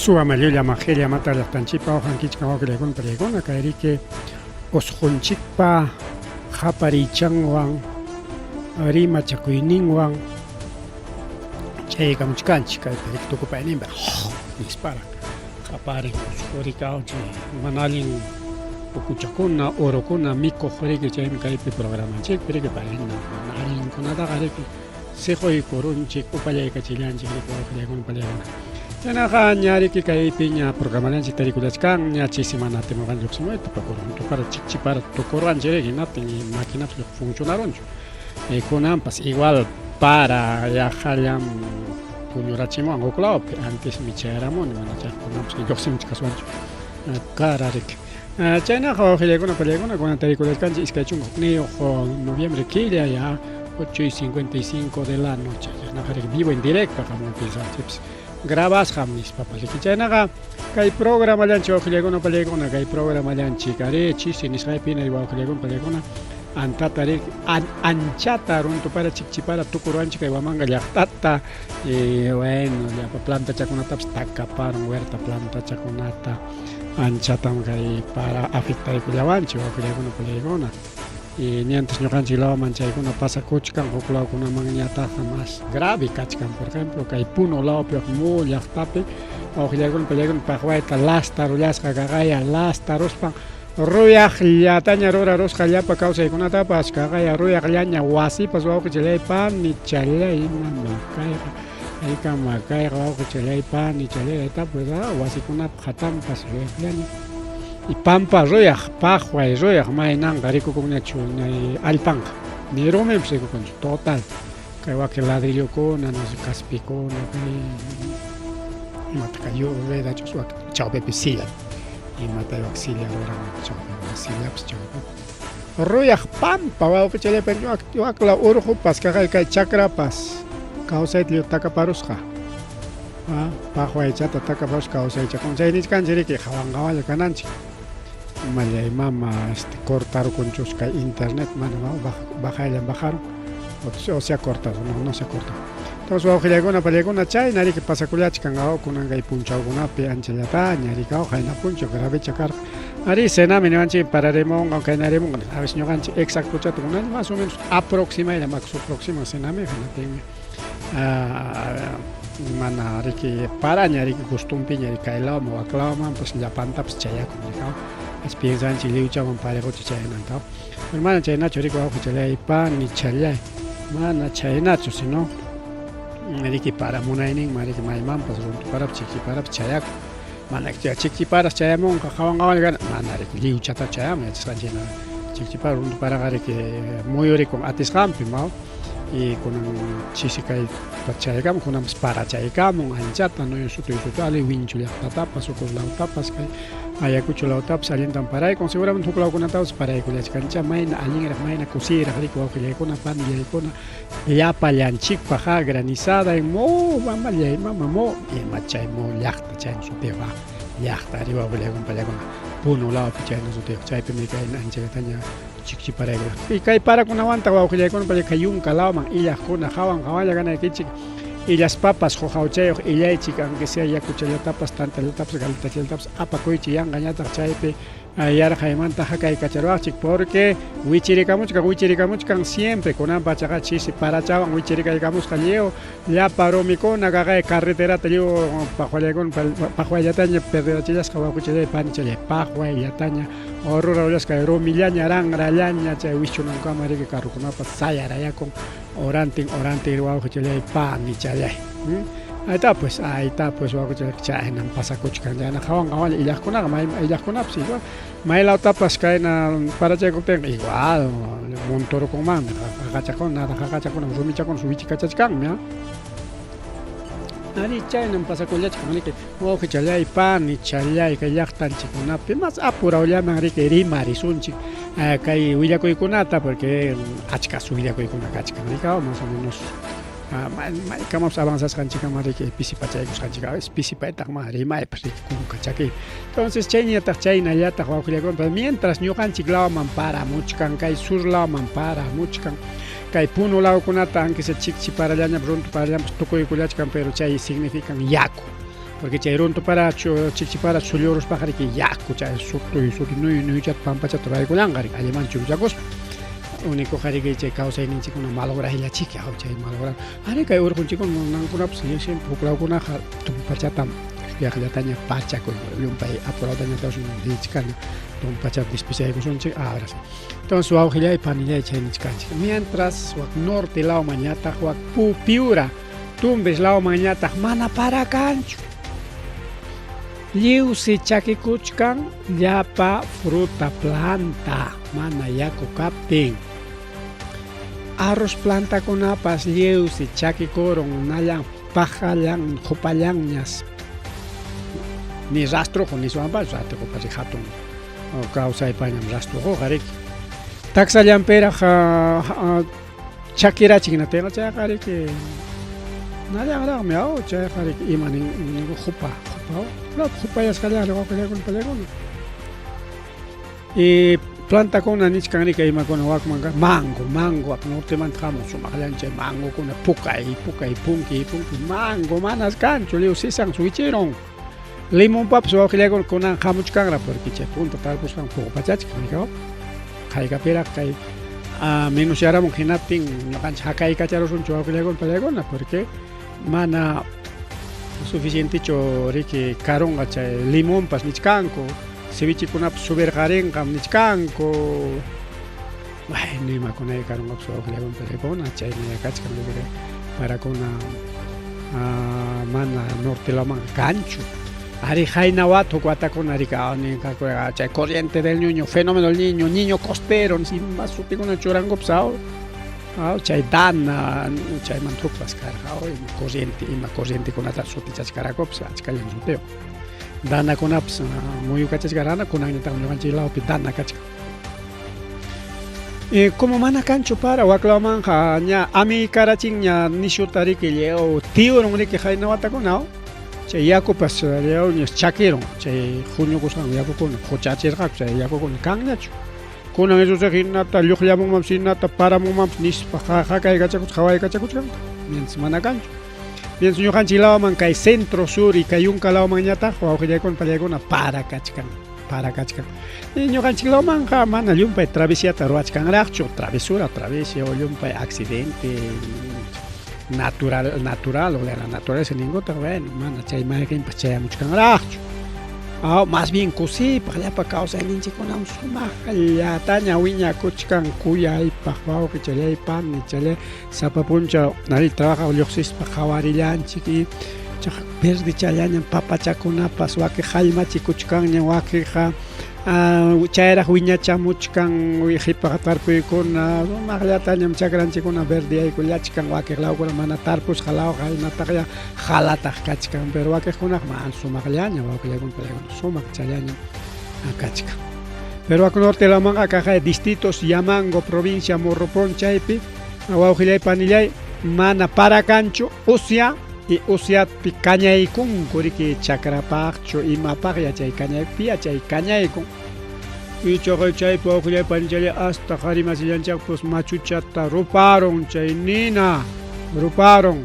Suwa llulla maqilla mata llaqtanchikpa waqankichkan wawqillaykuna pariykuna kayriki usqunchikpa qapariychanwan rimachakuyninwan chaykamuchkanchik kaypi riki tukupayninpi nisparaq qaparin usqurikaw chay mana allin ukuchakuna urukuna mikuq riki chaymi kaypi programanchikpi riki payna mana allinkunataqa riki siquykurunchik upallaykachillanchik riki wawqillaykuna pallaykuna chaynaqa ña riki kaypi ña programallanchik tarikullachkan ña chisi mana atimurqan lluqsimuyta tukurun tupara chikchipara tukurqanchik riki hinaptin maquinapas funcionarunchu kunanpas igual para yaqallam puñurachimuwan huk lawpi antismi chayaramuni mana chay kunanpas lluqsimuchik kaswanchu kara riki chaynaqa wawqillaykuna pallaykuna kunan tarikullachkanchik 21 noviembre killa ya 8:55 de la noche chaynaqa riki vivo en directo qamun piensanchikpis grabasqam nispapas riki chaynaqa kay programallanchik wawqillaykuna pallaykuna kay programallanchik ari chisi nisqaypi hina wawqillaykuna pallaykuna antata riki anchata runtupara chikchipara tukuruwanchik kay Huamanga llaqtata y bueno llapa plantachakunatapas takaparun huerta plantachakunata anchatam kay para afectaykullawanchik wawqillaykuna pallaykuna y mientras ñuqanchik lawman chaykuna pasakuchkan huk lawkunamanñataqqa más grave kachkan por ejemplo kay Puno lawpi Mo llaqtapi wawqillaykuna pallaykuna paqwayta lastarullasqa kaqaya lastaruspan ruyaqllataña rurarusqa llapa kawsaykunatapas kaqaya ruyaqllaña wasipas wawqichallay panichallay imami kayqa aykama kayqa wawqichallay panichallay pues wasikunapa qatanpas ruyaqllaña y pampa ruyaq paqway ruyaq maynanqa rikukunñachu allpanqa ni rumipas rikukunchu total kay wakin ladrillokuna no sé kaspikuna kay imata kay ruedachus wakin chawpipi silla imata wak silla ruran chawpipi sillapas chawpipi ruyaq pampa wawqichallay wakla urqupas kaqay kay chakrapas kawsayta lliw takaparusqa paqwaychata takaparusqa kawsaychakun chay nichkanchik riki qawan qawalla kananchik mallay mama este cortarukunchus kay internet mana bajayllan bajarun o se ha cortado no no se ha cortado entonces wawqillaykuna pallaykuna chayna riki pasakullachkan kunan kay punchawkunapi anchallataña riki qayna punchaw gravecha karqa ari Senami niwanchik pararimunqa kaynarimunqa a veces ñuqanchik exactochata kunan más o menos aproximaylla maku aproximan Senami hinaptinmi mana riki paraña riki costumpiña riki kay lawman wak lawmanpas llapantapas chayakun riki as piensanchik lliwchaman parejocha chayananta pero mana chaynachu riki wawqichallay panichallay mana chaynachu sino riki para munayninman riki maymanpas runtuparapas chikchiparapas chayakun mana chikchiparas chayamunqa qawan qawan kana mana riki lliwchata chayamun yachasqanchik hina chikchipara runtuparaqa riki muyurikun atisqanpi ma y kunan chisi kay chayakamun kunanpas parachaykamun anchata no sutuy sutu ali Winchu llaqtatapas Ucos lawtapas kay Ayacucho lawtapas allintam paraykun seguramente huk lawkunatapas paraykullachkancha mayna allinraq mayna kusiyraq riki wawqillaykuna panillaykuna llapallanchikpaq granizada en Mo mamallay mama Mo ima chay Mo llaqta chayna sutiyuq llaqta ari wawqillaykuna pallaykuna Puno lawpi chayna sutiyuq chaypimi kay anchallataña chikchiparaykuna y kay parakunawantaq wawqillaykuna kay yunka lawman illaqkuna hawan hawanlla kanaykichik illaspapas huqawchayuq illaychik aunque sea yakuchallatapas tantallatapas galetachallatapas apakuychik yanqañataq chaypi yarqaymanta hakaykacharwaqchik porque wichirikamuchkan wichirikamuchkan siempre kunan pachaqa chisi parachawan wichirikaykamusqa lliw llapa rumikuna kaqay carreterata lliw paqwallaykuna paqwayllataña perderachillasqa wawqichallay panichallay paqwayllataña rurarullasqa rumillaña ranrallaña chay wischunankama riki carrokunapas sayarayakun orantin orantin wawqichallay panichallay ahí está pues ahí está pues wawqichallay chaynan pasakuchkan chayna qawan qawalla illaqkunaqa may illaqkunapas igual maylawtapas kayna parachaykuptinqa igual montorukunmanmi qaqachakuna nada qaqachakuna rumichakuna wichikachachkanmi ari chaynam pasakullachkan riki wawqichallay panichallay kay llaqtanchikkunapi mas apurawllaman riki rimarisunchik kay willakuykunata porque achkas willakuykuna kachkan riki más o menos maykamapas avanzasqanchikkama riki pisipachaykusqanchik a veces pisipaytaq ma rimaypas riki kunka chakiypi entonces chayñataq chaynallataq wawqillaykuna mientras ñuqanchik lawman paramuchkan kay sur lawman paramuchkan kay Puno lawkunata aunque sea chikchi parallañapas runtu parallañapas tukuykullachkan pero chay significan yaku. Porque chay runtu para chikchi para sulluruspaqa riki yaku chay sutuy sutuy nuyu nuyuchata pampachata ruraykullanqa riki alliman churchakuspa. Único riki chay kawsayninchikkuna malograyllachiki aw chay malograr. Ari kay urqunchikkuna nankunapas siempre huk lawkunaqa tumpachatam yaqllataña pachakuy llumpay apurawtaña richkana tumpachata despechaykusunchik ahora sí. Entonces wawqillay panillay chay nichkanchik. Mientras wak norte lawmanñataq wak Piura Tumbes lawmanñataq mana para kanchu. Lliwsi chakikuchkan llapa fruta planta mana yaku kaptin. Arroz plantakunapas lliwsi chakikurun nallan pajallan qupallanñas. Ni rastrojo niswanpas rastrojopas hatun kawsaypañam rastrojoqa riki. Taksallanpiraq chakirachin hinaptinqa chayqa riki nallanraqmi aw chayqa riki ima nin ninku qupa qupa claro qupayasqallanri wawqillakuna pallakuna y plantakuna nichkan riki imakuna wakman mango mango wak nortemanta hamun sumaqllan chay mangokuna pukay pukay punkiy punkiy mango manas kanchu lliw sisan wichirun limonpapas wawqillakuna kunan hamuchkanraq porque chay punta tarpusqan puqupachachkan rikaw haykapiraq kay menos yaramun hinaptin ñuqanchik hakaykacharusunchu wawqillakuna pallakuna porque mana suficientechu riki karunqa chay limonpas nichkanku cevichekunapas subirqarinqam nichkanku bueno imakunay karunqapas wawqillakuna pallakuna chayna kachkan parakuna mana norte lawmanqa kanchu ari qayna wata huk watakuna riki ninqaku chay corriente del niño fenómeno del niño niño costero ima sutikuna churankupas aw aw chay dana chaymanta hukpas karqa ima corriente ima corrientekunata sutichachkarakupas achkallan sutiyuq danakunapas muyukachachkarana kunanñataqmi ñuqanchik lawpi dana kachkan. Y como mana kanchu para waklawmanqa ña amikarachinña nishuta riki lliw tiurun riki qayna watakuna chay yakupas lliwñas chakirun chay huñukusqan yakukuna quchachirqaku chay yakukuna kanñachu kunan eso hinata lluqllamunmanpas hinata paramunmanpas nispa haqaykachakuchkan qhawaykachakuchkan mientras mana kanchu mientras ñuqanchik lawman kay centro sur y kay yunka lawmanñataq wawqillaykuna pallaykuna para kachkan para kachkan y ñuqanchik lawmanqa mana llumpay travesiata ruwachkanraqchu travesura travesia o llumpay accidente natural natural o de la naturaleza ninkutaq bueno mana chay mayqinpas chayamuchkanraqchu aw más bien kusiypaq llapa kawsayninchikkunam sumaqllataña wiñakuchkan kuyaypaq wawqichallay panichallay sapa punchaw ari trabajaq lluqsispa qhawarillanchik y chaqa verdechallañam papachakunapas wakin hallmachikuchkanña wakinqa chayraq wiñachamuchkan qhipaqa tarpuykuna sumaqllatañam chakranchikkuna verdeyaykullachkan wakin lawkuna mana tarpusqa lawqa hinataqya halataq kachkan pero wakiqkunaqa mana sumaqllaña wawqillaykuna pallaykuna sumaqchallañam kachkan pero wak norte lawmanqa kaqay distritos Yamango provincia Morropón chaypi wawqillay panillay mana para kanchu usya y usyapi kañaykunku riki chakrapaqchu imapaqya chay kañaypi chay kañaykun ichaqa chaypi wawqillay panichallay hasta qhari masillanchikpas machuchata ruparun chay nina ruparun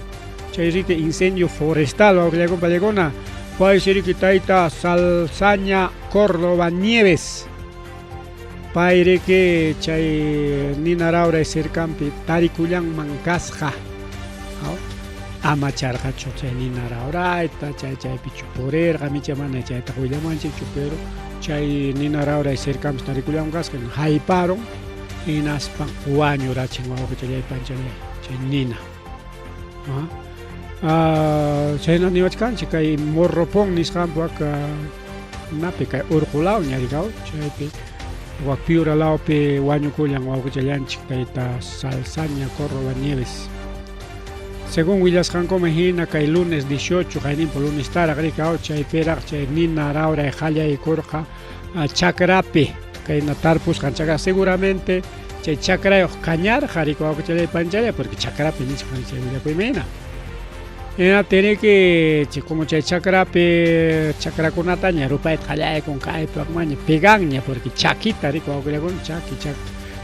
chay riki incendio forestal wawqillaykuna pallaykuna paysi riki tayta Salsaña Córdoba Nieves pay riki chay nina rawray cercanpi tarikullanman kasqa amacharqachu chay nina rawrayta chay chaypichu purirqa micha mana chaytaqa willamanchikchu pero chay nina rawray cercanpi tarikullanman kasqa hayparun hinaspan wañurachin wawqichallay panchallay chay nina chayna niwachkanchik kay Morropón nisqanpi wak napi kay urqu lawña rikaw chaypi wak Piura lawpi wañukullan wawqichallanchik tayta Salsaña Córdoba Nieves según willasqankuman hina kay lunes 18 qayninpa lunes taraq rikaw chaypiraq chay nina rawray qallaykurqa chakrapi kayna tarpusqan chakra seguramente chay chakrayuq kañarqa riki wawqichallay panchallay porque chakrapi nichkan chay willakuyman hina hinaptin como chay chakrapi chakrakunataña rupayta qallaykun kaypi wakmanña peganña porque chakita riki wawqillakuna chaki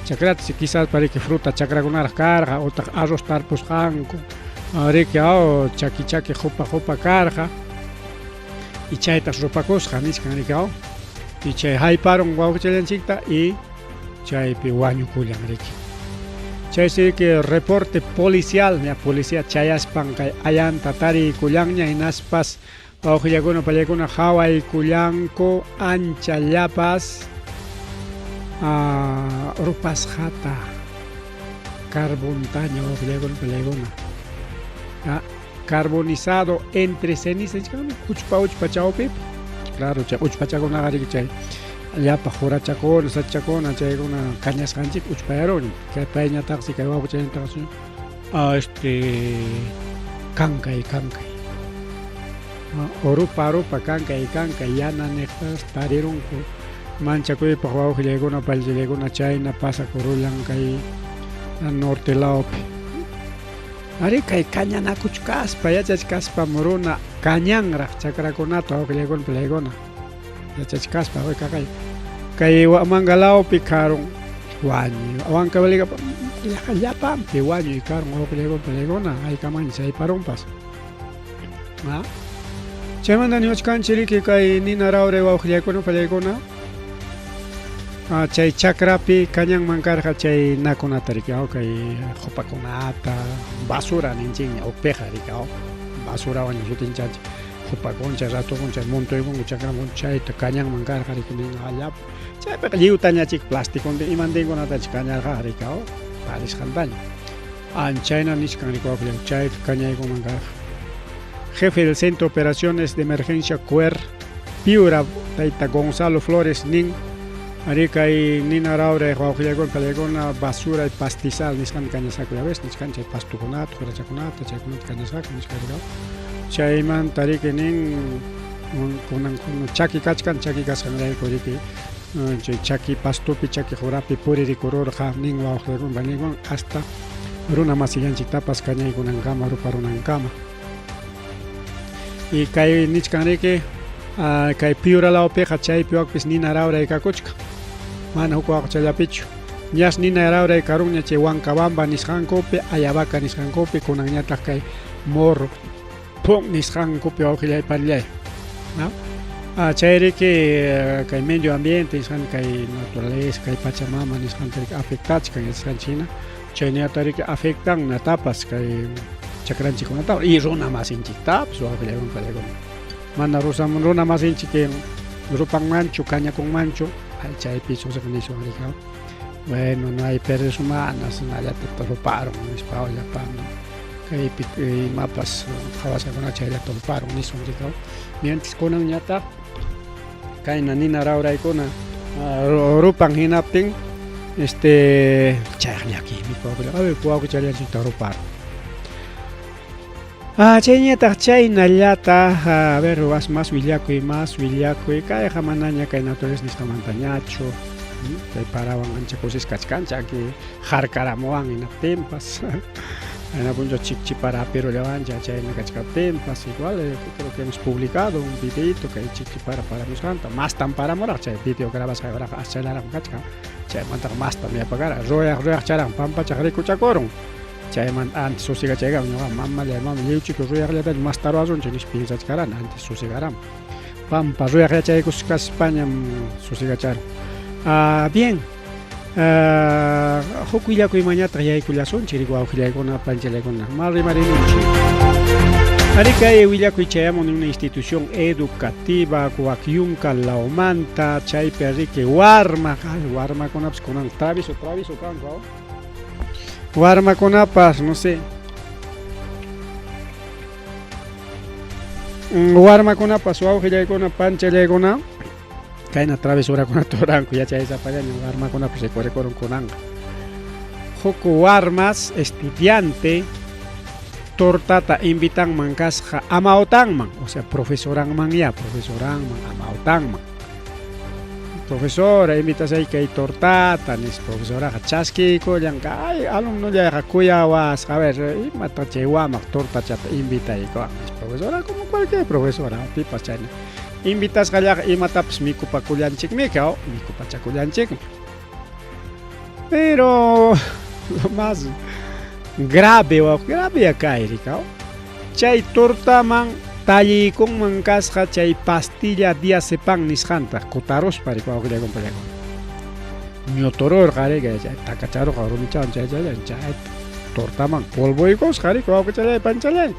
chakrata quizás riki fruta chakrakunaraq karqa utaq arroz tarpusqanku riki aw chaki chaki qupa qupa karqa. Y chaytas rupakusqa nichkan riki aw. Y chay hayparun wawqichallanchikta y chaypi wañukullan riki. Chaysi riki reporte policial ña policía chayaspan kay ayanta tariykullanña hinaspas wawqillakuna pallakuna hawaykullanku anchallapas rupasqata carbontaña wawqillakuna pallaykuna. Carbonizado entre ceniza nichkanmi uchpa uchpa chawpipi. Claro, chay uchpachakunaqa riki chay llapa qurachakuna, sachakuna chaykuna kañasqanchik uchpayaruni. Kay payñataqsi kay wawqichañataqsi este kankay kankay. Urupa urupa kankay kankay yana niqtas tarirunku manchakuypaq wawqillaykuna pallchillaykuna chayna pasakurullan kay norte lawpi. Arí, kay kañanakuchkaspa, yachachkaspam runa kañanraq chakrakunata wawqillaykuna palaykuna yachachkaspa kay kay Huamanga lawpi karun wañuy Huancavelica yaqa llapanpi wañuy karun wawqillaykuna palaykuna haykamanña chayparunpas. Chaymanta niwachkanchik riki kay nina rawray wawqillaykuna palaykuna chay chakrapi kañanman karqa chay nakunata riki kay qupakunata basura ninchikña ukpiqa riki basurawan sutinchanchik qupakun chay ratukun chay montoykun chakramun chayta kañanman karqa riki nin allapa chaypiqa lliwtañachik plasticontin imantinkunatachik kañarqa riki tarisqantaña anchayna nichkan riki wawqillan chayta kañaykunman karqa. Jefe del Centro de Operaciones de Emergencia CUER Piura tayta Gonzalo Flores nin arí kay nina rawray wawqillaykuna palaykuna basura y pastizal nisqanta kañasqaku ya ves nichkan chay pastukunata qurachakunata chaykunata kañasqaku nichkan chaymanta riki nin kunan chaki kachkan chaki kasqanrayku riki chay chaki pastupi chaki qurapi puririkururqa nin wawqillaykuna palaykuna hasta runa masillanchiktapas kañaykunankama ruparunankama. Y kay nichkan riki kay Piura lawpiqa chaypi wakpis nina rawray kakuchkan mana huk wawqichallapichu ñas nina rawray karunña chay Huancabamba nisqankupi Ayabaca nisqankupi kunanñataq kay Morro Pun nisqankupi wawqillay panillay. Chay riki kay medio ambiente nisqan kay naturaleza kay pachamama nisqanta riki afectachkan yachasqanchik hina chaynata riki afectan natapas kay chakranchikkunatapas y runa masinchiktapas wawqillaykuna pallaykuna mana runa masinchik rupanmanchu kañakunmanchu ay chaypi susiqa niswan riki bueno no hay perdes humanas hinallata ruparun nispa llapan kaypi imapas qhawasqakuna chayllata ruparun niswan riki mientras kunanñataq kayna nina rawraykuna rupan hinaptin este chayqa llakiymi wawqichallanchikta ruparun. Chayñataq chaynallataq a ver más willakuy kayqa manaña kay naturaleza nisqamantañachu kay parawan ancha kusisqa kachkanchik aki harkaramuwan hinaptinpas qayna punchaw chikchi para apirullawanchik chayna kachkaptinpas igual creo que hemos publicado un videito kay chikchi para paramusqanta mastam paramuraq chay video grabasqay horaqa aschallaraqmi kachkan chaymantaqa mastam yapakara ruyaq ruyaqcharaq pampachaq rikuchakurun chaymanta antes susigachaykaman ñuqa mamallay mama lliwchiki ruyaqllatachu masta ruwasunchik nispa piensachkarani antes susigaram pampa ruyaq yachaykuskaspañam susigacharun. Bien, huk willakuymanñataq yaykullasunchik riki wawqillaykuna panchallaykuna ma rimarimunchik. Ari kay willakuy chayamun una institución educativa Huacyunca lawmanta chaypi riki warma warmakunapas kunan travieso travieso kanku warmakunapas no sé warmakunapas wawqillaykuna panchallaykuna kayna travesurakunata ruranku yachaysapallaña warmakunapas rikurikurun kunanqa huk warmas estudiante tortata invitanman kasqa amawtanman o sea profesoranman ya profesoranman amawtanman profesora invitasayki kay tortata nispa profesoraqa chaskiykullan ay alumnollayqa kuyawasqa a ver imata chay wamaq tortachata invitaykuwan nispa profesora como cualquier profesora pipas chayna invitasqallaqa imatapas mikupakullanchikmi mikupachakullanchikmi pero lo más grave grave kay riki chay tortaman Talliykunman kasqa chay pastilla diazepam nisqanta kutaruspa riki wawqillakuna pallakuna. Ñutururqa riki chay takacharurqa rumichawan chay chay chay tortaman polvoykusqa riki wawqichalay panchalay.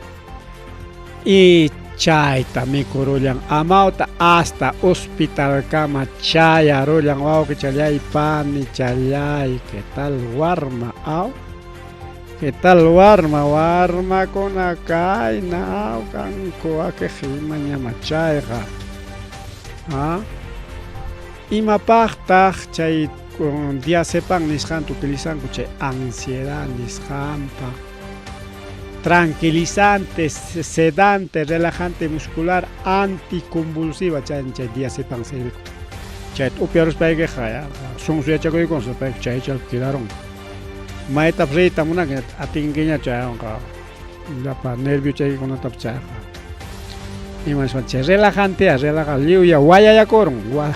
Y chayta mikurullan amawta hasta hospitalkama chayarullan wawqichalay panichalay qué tal warma aw qué tal warma warmakuna kayna aw kanku wakiq imañama chayqa ah imapaqtaq chay diazepam nisqanta utilizanku chay ansiedad nisqanpaq Tranquilizante, sedante, relajante muscular, anticonvulsiva chaymi chay diazepam sirvikun. Chayta upyaruspaykiqa ya sunsu yachakuykun payqa chaychal quedarun. Maytapas riyta munanki atinkiñachu chaywanqa llapa nerviochaykikunatapas chayqa ima nispa chay relajanteya relaja lliw ya wayayakurun wa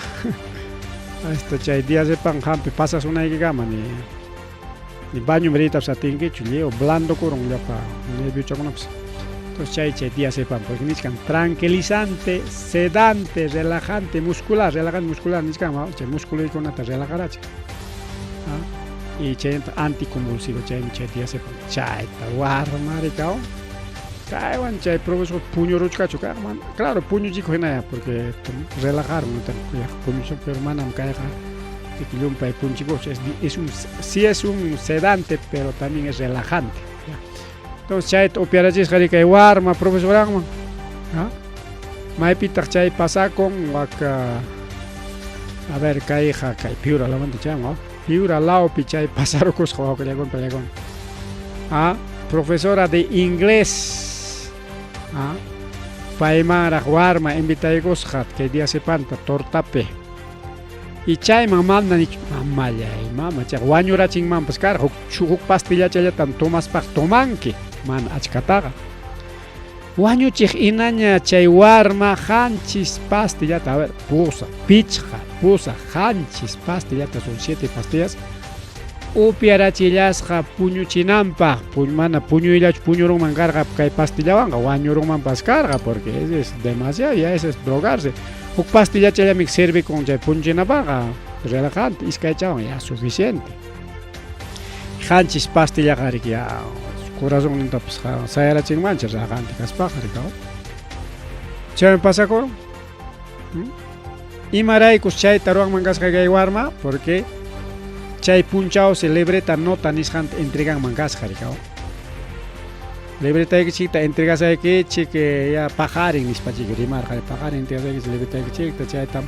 hasta chay diazepam hampi pasasunaykikama ni Ni baño riytapas atinkichu, lliw blando kurun llapa nerviochakunapas. Entonces chay chay diazepam, porque nichkan tranquilizante, sedante, relajante, muscular, relajante muscular nichkan, chay musculoykunata relajarachin. ¿Ah? Y chayta anticonvulsivo, chaymi chay diazepam. Chayta warmarikaw. Kaywan chay profesor puñuruchkachu kaqman. Claro, puñuchikuq hinaya, porque relajaron, puñuchik, pero manam kayqa llumpay punchikuq es, es un, sí es un sedante, pero también es relajante. ¿Ya? Entonces chayta upyarachisqa kay warma profesoranman. ¿Ah? Maypitaq chay pasakun waka a ver kayqa kay Piura lawmanta chayman Piura lawpi chay pasarukusqa wawqillakuna pallakuna. ¿Ah? Profesora de inglés. ¿Ah? Paymanraq warma invitaykusqa kay diazepanta tortapi. Y chayman mana nichu mamallay mama chay wañurachinmanpas karqa huk huk pastillachallatam tomaspaq tomanki mana achkataqa. Wañuchiq inaña chay warma qanchis pastillata, a ver, pusa, pichqa, pusa, qanchis pastillata, son siete pastillas, upyarachillasqa puñuchinanpaq, mana puñuyllachu puñurunman karqa kay pastillawanqa wañurunmanpas karqa porque es demasiado, ya ese es drogarse. Huk pastillachallami sirvikun chay puñuchinapaqqa, relajante, iskaychawan ya suficiente. Qanchis pastillaqa riki ya corazonnintapas sayarachinmancha relajante kaspaqa rikaw. Chaymi pasakurun. Imaraykus chayta ruwanman kasqa kay warma? Porque chay punchawsi libreta nota nisqanta entreganman kasqa rikaw. Libretaykichikta entregasaykichik ya paqarin nispachik rimarqa paqarin entregasaykichik libretaykichikta chaytam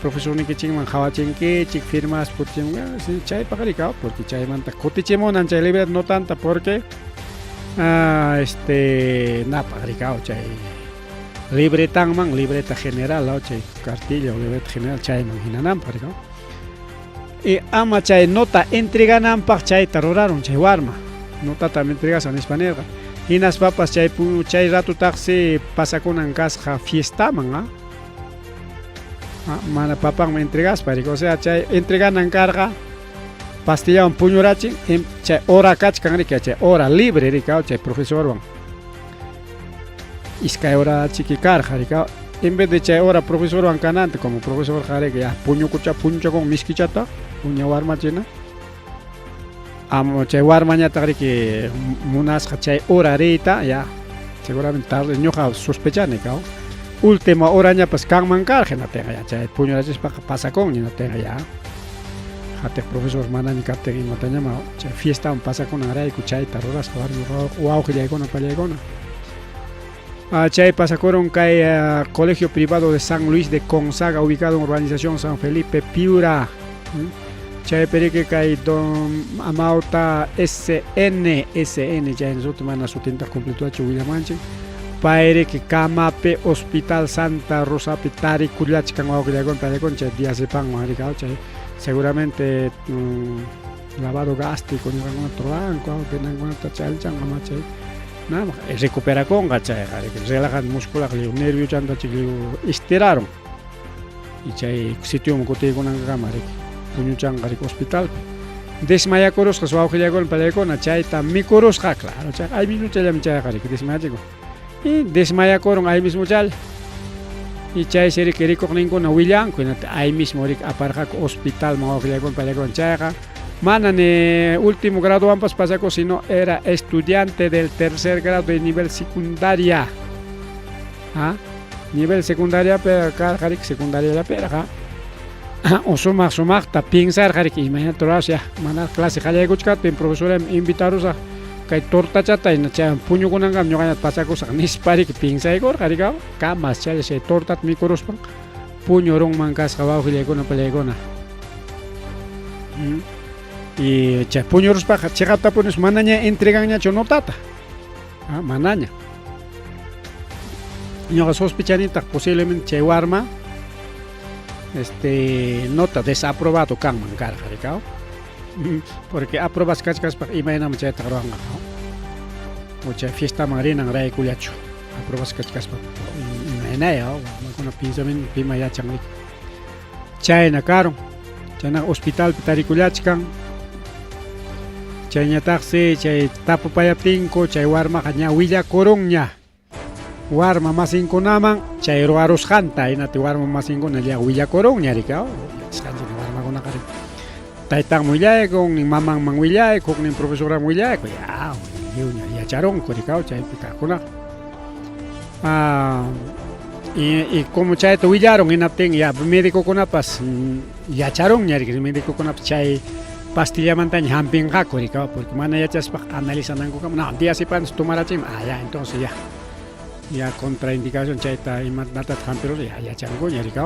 profesornikichikman qhawachinkichik firmaspa kutichimun chaypaq rikaw porque chaymanta kutichimunan chay libreta notanta porque ah, este napaq rikaw chay libretanman libreta general chay cartilla o libreta general chayman hinananpaq rikaw. Y ama chay nota entregananpaq chayta rurarun chay warma notata entregasaq nispa nirqa hinaspapas chay chay ratutaqsi pasakunan kasqa fiestaman ah mana papanman entregaspa riki o sea chay entreganan karqa pastillawan puñurachin chay hora kachkan riki chay hora libre riki chay profesorwan iskay hora chiki karqa riki en vez de chay hora profesorwan kananta como profesorqa riki ya puñukucha puñuchakun miskichata uña warmachina amo chay warmañataq riki munasqa chay hora riyta ya seguramente tarde ñuqa sospechani kaw última horañapas kanman karqa hinatinqa ya chay puñurachispaqa pasakunña hinatinqa ya hatiq profesor manaña kaptin imatañama chay fiestaman pasakunanrayku chayta rurasqa warmi wawqillaykuna pallaykuna. Chay pasakurun kay Colegio Privado de San Luis de Consaga ubicado en urbanización San Felipe Piura. Chaypi riki kay don Amauta SN SN chay suti mana sutinta completoachu willamanchik. Pay riki Kamapi Hospital Santa Rosapi tarikullachkan wawqillaykuna pallaykuna chay diazepamwan riki chay seguramente lavado gástrico nisqankunata ruranku venankunata chaylichanqa ma chay nada recuperakunqa chayqa riki relajante muscular lliw nerviochanta chik lliw estirarun y chay sitioman kutiykunankama riki puñuchanqa riki hospitalpi desmayakurusqas wawqillaykuna pallaykuna chayta mikurusqa claro chayqa ayminuchallami chayqa riki desmayachikun. Y desmayakurun ahí mismo challa. Y chaysi riki rikuqninkuna willanku, hinaptin ahí mismo riki aparqaku hospitalman wawqillaykuna pallaykuna chayqa mana ni último gradowanpas pasakuq sino era estudiante del tercer grado de nivel secundaria. ¿Ah? Nivel secundariapi karqa riki secundariallapiraq o sumaq sumaqta piensarqa riki imaynata rurasaq manaraq clase qallaykuchkaptin profesoraymi invitarusaq kay tortachata hina chay puñukunankama ñuqaña pasakusaq nispa riki piensaykurqa riki kamas chaylla chay tortata mikuruspan puñurunman kasqa wawqillaykuna pallaykuna. Y chay puñuruspaqa chiqaptapunis manaña entreganñachu notata. Ah, manaña. Ñuqa sospechanitaq posiblemente chay warma este nota desaprobado kanman karqa rikaw. Porque aprobas kachkaspa imaynam chayta ruwanqa. O chay fiestaman rinan raykullachu. Aprobas kachkaspa imaynaya, warmakuna pensamiento pima yachan riki. Chayna karun. Chaynaqa hospitalpi tarikullachkan. Chayñataqsi chay tapupayaptinku chay warmaqa ña willakurunña warma masinkunaman chay ruwarusqanta hinaptin warma masinkuna ña willakurunña riki yachasqanchik warmakunaqa riki taytanman willaykun nin mamanman willaykun huknin profesoraman willaykun ya lliwña yacharunku riki chaypi kaqkunaqa. Y, y como chayta willarun hinaptin ya médicokunapas yacharunña riki médicokunapas chay pastillamantaña hampinqaku riki porque mana yachaspa analizanankukama no diazepam tomarachinman ah ya entonces ya ya contraindicación chayta imatataq hampirus ya yachankuña riki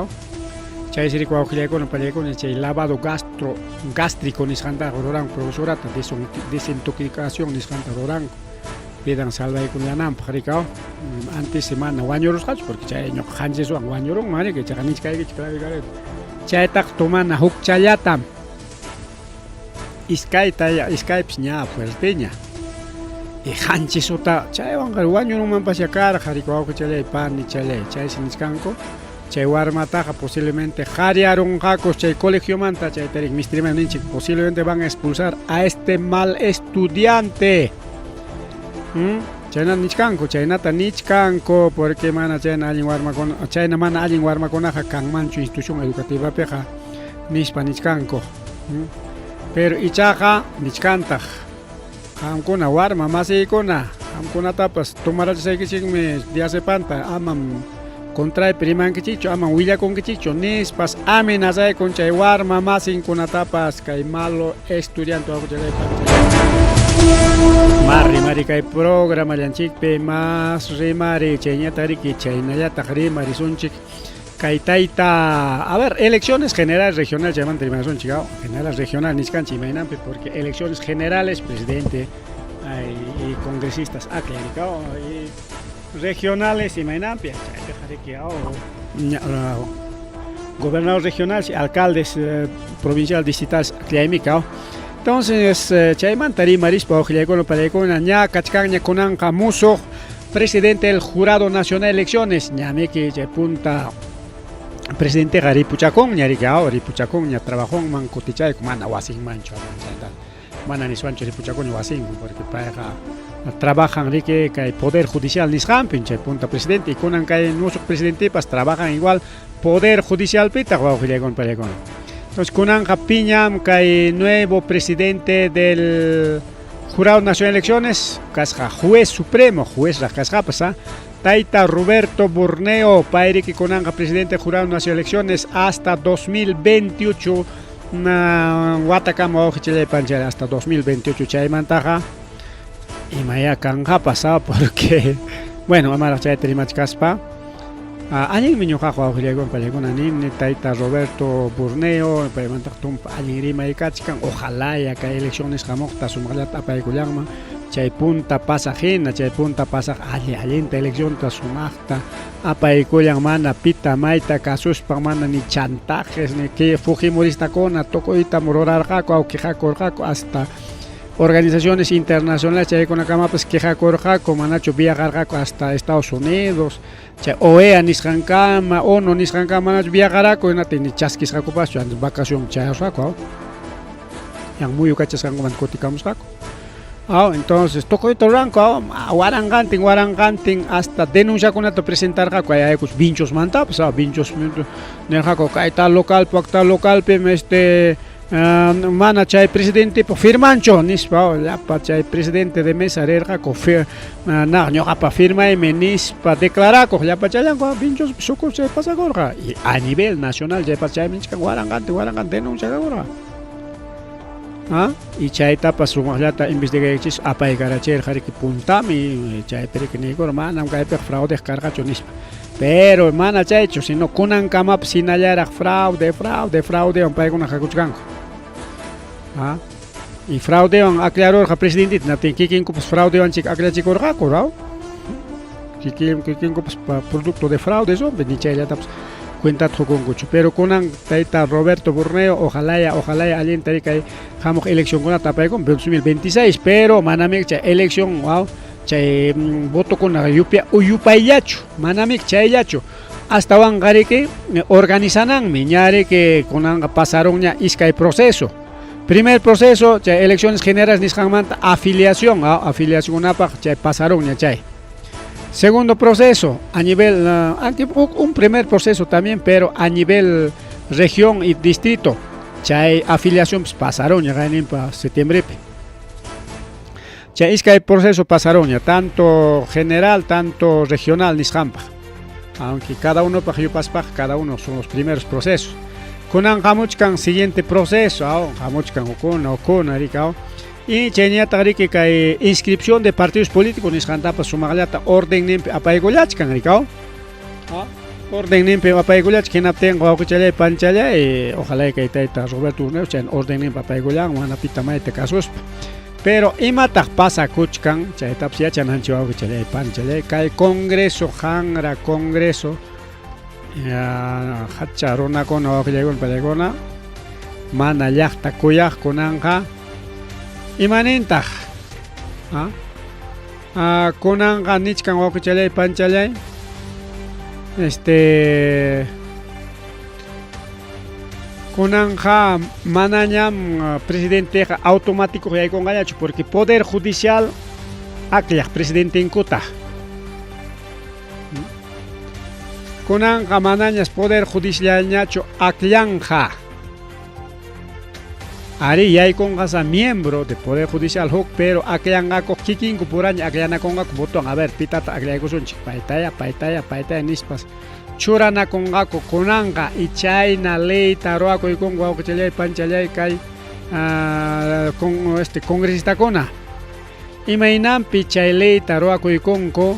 chaysi riki wawqillaykuna pallaykuna chay lavado gastro gástrico nisqantaqa ruranku profesorata desintoxicación nisqanta ruranku vidan salvaykullananpaq riki antes mana wañurusqachu porque chay ñuqa qanchiswan wañurunman riki chaqa nichkaykichik clave chaytaqa tomana hukchallatam iskayta iskaypis ña fuerteña y qanchisota chaywanqa wañurunmanpasya karqa riki wawqichallay panichallay chaysi nichkanku chay warmataqa posiblemente qariarunqaku chay colegiomanta chayta riki mistriman ninchik posiblemente van a expulsar a este mal estudiante. ¿Mm? Chaynata nichkanku, chaynata nichkanku, porque mana chayna allin warmakuna, chayna mana allin warmakunaqa kanmanchu institución educativapiqa nispa nichkanku. ¿Mm? Pero ichaqa nichkantaq qamkuna warma masiykuna, qamkunatapas tomarachisaykichikmi diazepanta, amam contraypi rimankichikchu, amam willakunkichikchu nispas amenazaykun chay warma masinkunatapas kay malo estudiante Mas rimari kay programallanchikpi mas rimari chayñata riki chaynallataq rimarisunchik kay tayta a ver elecciones generales regionales chaymanta rimarisunchik general regional nichkanchik imaynanpi porque elecciones generales presidente ay, y congresistas akllarikao y regionales imaynanpi chaypiqa riki gobernador regional alcaldes provincial distritales akllaymika. Entonces chaymanta rimarispa wawqillaykuna pallaykuna ña kachkanña kunanqa musuq presidente del Jurado Nacional de Elecciones ñamiki chay punta presidenteqa ripuchakunña riki ripuchakunña trabajonman kutichayku mana wasinmanchu chayta mana niswanchu ripuchakunña wasinman porque payqa trabajan riki kay poder judicial nisqanpi chay punta presidente y kunan kay musuq presidentepas trabajan igual poder judicialpitaq wawqillaykuna pallaykuna. Entonces kunanqa piñam kay nuevo presidente del Jurado Nacional de Elecciones kasqa juez supremo juez raq kasqapas tayta Roberto Burneo payriki kunanqa presidente del Jurado Nacional de Elecciones hasta 2028 watakama wawqichallay panchay hasta 2028 chaymantaqa imaya kanqapas porque bueno amaraq chayta rimachkaspa allinmi ñuqaqa wawqillaykuna pallaykuna nini tayta Roberto Burneo paymantaq tumpa allin rimay kachkan ojalá ya kay elecciones hamuqta sumaqllata apaykullanman chay punta pasaq hina chay punta pasaq alli allinta eleccionta sumaqta apaykullan mana pita mayta kasuspan mana ni chantajes ni que fujimoristakuna tukuytam rurarqaku aw quejakurqaku hasta organizaciones internacionales chaykunakamapas quejakurqaku manachu viajarqaku hasta Estados Unidos chay OEA nisqankama ONU nisqankama manachu viajaraku hinaptin ni chaskisqakupaschu antes vacación chayasqaku yan muyu kachasqankumanta kutikamusqaku. Aw, entonces tukuyta ruranku, aw, waranqantin waranqantin hasta denunciakunata presentarqaku kay Ayacucho Vinchosmantapas, aw, Vinchos nirqaku kay tal localpi wak tal localpim este mana chay presidentepa firmanchu nispa, aw, llapa chay presidente de mesa rirqaku na ñuqapa firmaymi nispa declarakuq llapachallanku, aw, Vinchospi sucurso chay pasakurqa y a nivel nacional chay pasa chaymi nichkan waranqantin waranqantin denuncia kakurqa. ¿Ah? Y chaytapas sumaqllata investigaychis apaykarachirqa riki puntami chaypi riki niykur manam kaypiqa fraudeq karqachu nispa. Pero mana chaychu, sino kunankamapas hinallaraq fraude, fraude, fraudewan paykuna hakuchkanku. ¿Ah? Y fraudewan aklarurqa presidentita, hinaptin kikinkupas fraudewanchik aklachikurqaku, ¿no? Kikin kikinkupas producto de fraude son, ni chayllatapas cuentata qukunkuchu. Pero kunan tayta Roberto Burneo, ojalaya, ojalaya allinta kay hamuq eleccionkunata apaykun 2026, pero manami chay elección, wow, chay votokuna yupia yupayllachu, manami chayllachu. Astawanqa riki organizananmi, ña riki kunanqa pasarunña iskay proceso. Primer proceso, chay elecciones generales nisqanmanta afiliación, afiliacionkunapaq chay pasarunña chay. Segundo proceso, a nivel, un primer proceso también, pero a nivel región y distrito. Chay afiliación pues, pasaron ya septiembre. Chay iskay proceso pasaron ya, tanto general, tanto regional nisqanpaq. Aunque cada uno paq yupaspaq, cada uno son los primeros procesos. Kunan hamuchkan siguiente proceso, hamuchkan ukuna, ukuna, rikaw. Y chayñataq riki kay inscripción de partidos políticos nisqantapas sumaqllata ordenninpi apaykullachkan rikaw. Ordenninpi apaykullachkan hinaptinqa wawqichalay panchalay, ojalá kay tayta Roberto Burneo chay ordenninpi apaykullan mana pita mayta kasuspa. Pero imataq pasakuchkan chaytapas yachananchik wawqichalay panchalay kay congreso hanra congreso hacha runakuna wawqillaykuna pallaykuna mana llaqta kuyaq kunanqa imanintaq kunanqa nichkan wawqichalay panchalay este kunanqa manañam presidenteqa automático yaykunqañachu porque poder judicial akllaq presidentenkuta. Kunanqa manañas poder judicialñachu akllanqa. Ari yaykunqa miembro de poder judicial huk, pero akllanqaku kikinku puraña akllanakunqaku votowan, a ver pitata akllaykusunchik paytaya, paytaya, paytaya nispas churanakunqaku kunanqa y chayna leyta ruwakuykunku wawqichalay panchalay kay con este congresistakuna. Imaynanpi chay leyta ruwakuykunku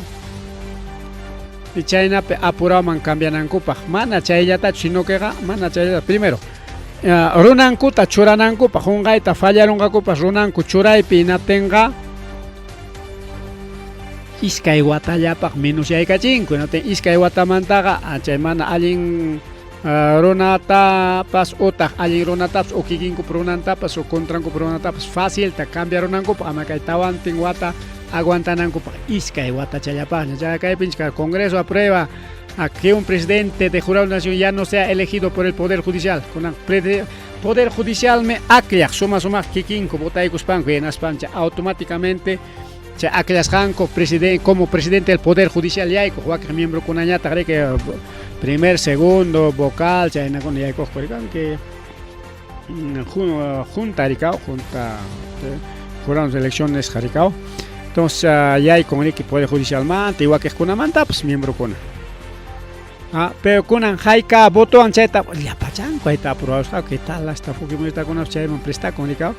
y chaynapi apuraman cambianankupaq mana chayllatachu sino queqa mana chayllata primero runankuta churanankupaq qunqayta fallarunqakupas runanku churaypi hinaptinqa iskay watallapaq menos yaykachinku hinaptin iskay watamantaqa chay mana allin runatapas utaq allin runatapas o kikinkup runantapas o contrankup runatapas facilta cambiarunankupaq ama kay tawantin wata aguantanankupaq iskay watachallapaqña chay kaypinchik Congreso aprueba a que un presidente de jurado de nación ya no sea elegido por el Poder Judicial. Kunan Poder Judicial me akllaq suma sumaq kikinku votaykuspanku hinaspancha automáticamente chay akllasqanku presidente como presidente del Poder Judicial yaykuq wakin miembrokunañataq riki primer, segundo, vocal chaynakuna yaykuqku que junta rikaw junta jurados de elecciones rikaw. Entonces yaykun riki Poder Judicialmanta y wakiqkunamantapas miembrokuna. Pero kunan hayka votowan chayta llapachanku hayta aprobasqaku que tal hasta fujimoristakunapas chayman prestakun rikaw.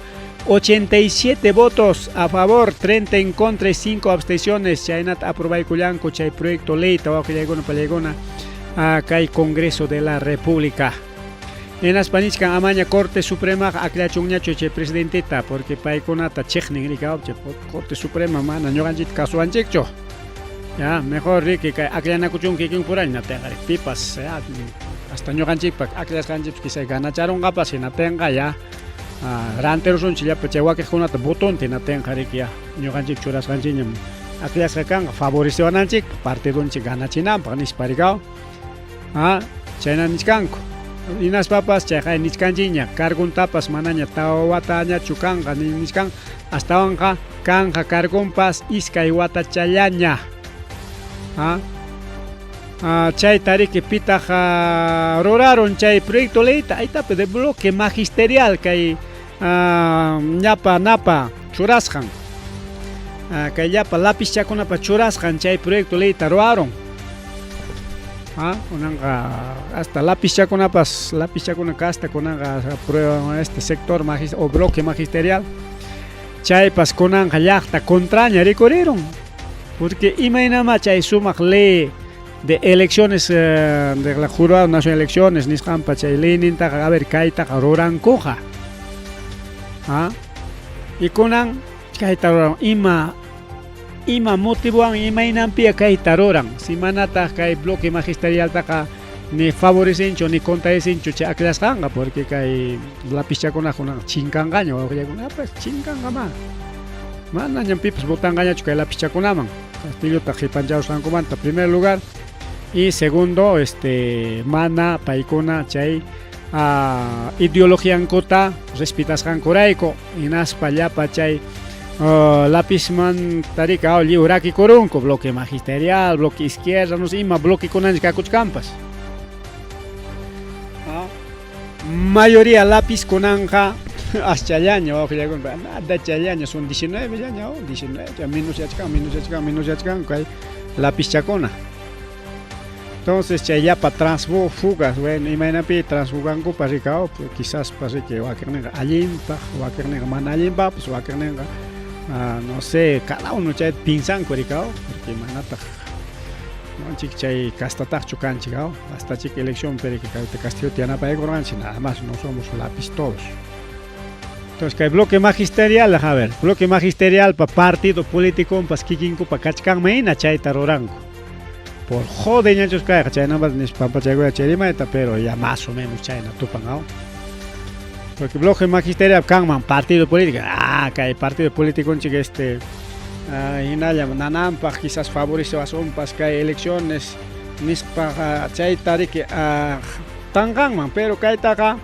87 votos a favor, 30 en contra y 5 abstenciones. Chaynata aprobaykullanku chay proyecto leyta wawqillaykuna pallaykuna kay Congreso de la República. Hinaspa nichkan amaña Corte Suprema aklachunñachu chay presidenteta porque paykunata chiqnin rikaw chay Corte Suprema mana ñuqanchikta kasuwanchikchu. Ya, mejor riki kay akllanakuchun kikin puraña hinaptinqa pipas ya, hasta ñuqanchikpa akllasqanchikpas quizá ganacharunqapas hinaptinqa ya rantirusunchik llapa chay wakiqkunata votonta hinaptinqa riki ya ñuqanchik churasqanchikñam akllasqa kanqa favorecewananchikpaq partidonchik ganachinanpaq nispa rikaw. Chayna nichkanku. Hinaspapas chayqa nichkanchikña carguntapas manaña tawa watañachu kanqa nichkan astawanqa Kanqa cargonpas iskay watachallaña. ¿Ah? Chayta riki pitaq rurarun chay proyecto leyta aytapi de bloque magisterial kay ñapa napa churasqan kay llapa lapizchakunapa churasqan chay proyecto leyta ruwarun. Kunanqa hasta lapizchakunapas lapizchakuna kasta kunanqa prueba este sector o bloque magisterial chaypas kunanqa llaqta contraña rikurirun. Porque imaynamá chay sumaq ley de elecciones de la Jurado Nacional de Elecciones nisqanpa chay leynintaqa a ver kaytaqa rurankuqa. ¿Ah? Y kunan kayta ruran ima ima motivowan imaynanpiya kayta ruran si manataq kay bloque magisterialtaqa ni favorecenchu ni contradicenchu chay aklasqanqa porque kay lapizchakuna kunan chinkanqaña wawqillakunapas chinkanqamá manañam pipas votanqañachu kay lapizchakunaman Castillota qipanchawasqankumanta primer lugar y segundo este mana paykuna chay ideologiankuta respetasqankurayku hinaspa llapa chay lapizmanta rika lliw rakikurunku bloque magisterial, bloque izquierda, no sé ima bloquekunanchik kakuchkanpas. Mayoría lápiz kunanqa aschallaña wawqillaykuna nada challaña son 19 llaña 19 menos yachkan menos yachkan menos yachkan kay lapizchakuna. Entonces chay llapa transfugas, bueno, imaynapi transfugankupas rika, quizás riki wakiqninqa allinpaq, wakiqninqa mana allinpaqpas, wakiqninqa no sé, cada uno chayta pinsanku rika, porque manataq ñuqanchik chay castataqchu kanchik, hasta chik elección pero kayta Castillota yanapaykurqanchik, nada más, no somos lápiz todos. Entonces kay bloque magisterial, a ver, bloque magisterial pa partido político pas kikinkupa kachkanman hina chayta ruranku. Por jode ñachus kayqa chaynapas nispa pampachaykuya chay rimayta, pero ya más o menos chayna tupan, ¿no? Porque bloque magisterial kanman partido político, kay partido político nchik este hinalla nananpaq quizás favorecewasunpas kay elecciones nispa chayta riki tanqanman, pero kaytaqa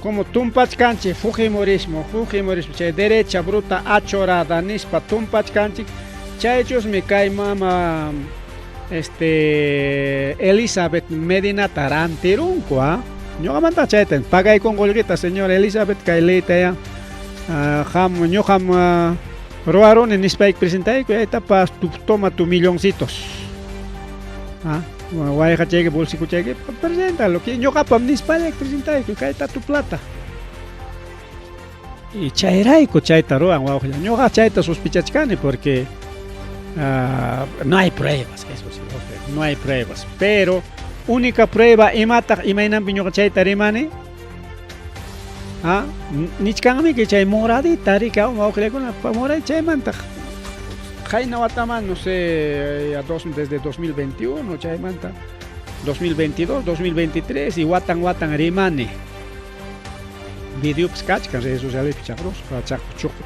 como tumpachkanchik fujimorismo, fujimorismo chay derecha bruta achorada nispa tumpachkanchik, chaychusmi kay mama este Elizabeth Medinata rantirunku, ñuqamanta chayta pagaykun qullqita señora Elizabeth kay leyta ya qam ñuqam ruwaruni nispayki presentayku aytapas toma tu milloncitos. Wayqachayki bolsikuchayki preséntalo ñuqapam nispalla presentayku kayta tu plata. Y chayrayku chayta ruwan wawqilla ñuqa chayta sospechachkani porque no hay pruebas, eso sí, okay, no hay pruebas, pero única prueba imataq imaynanpi ñuqa chayta rimani nichkanmiki chay moradita rika wawqillakuna moradita chaymantaq qayna wataman no sé desde 2021 chaymanta 2022, 2023 y watan watan rimani videopas kachkan redes sociales chaqrusqa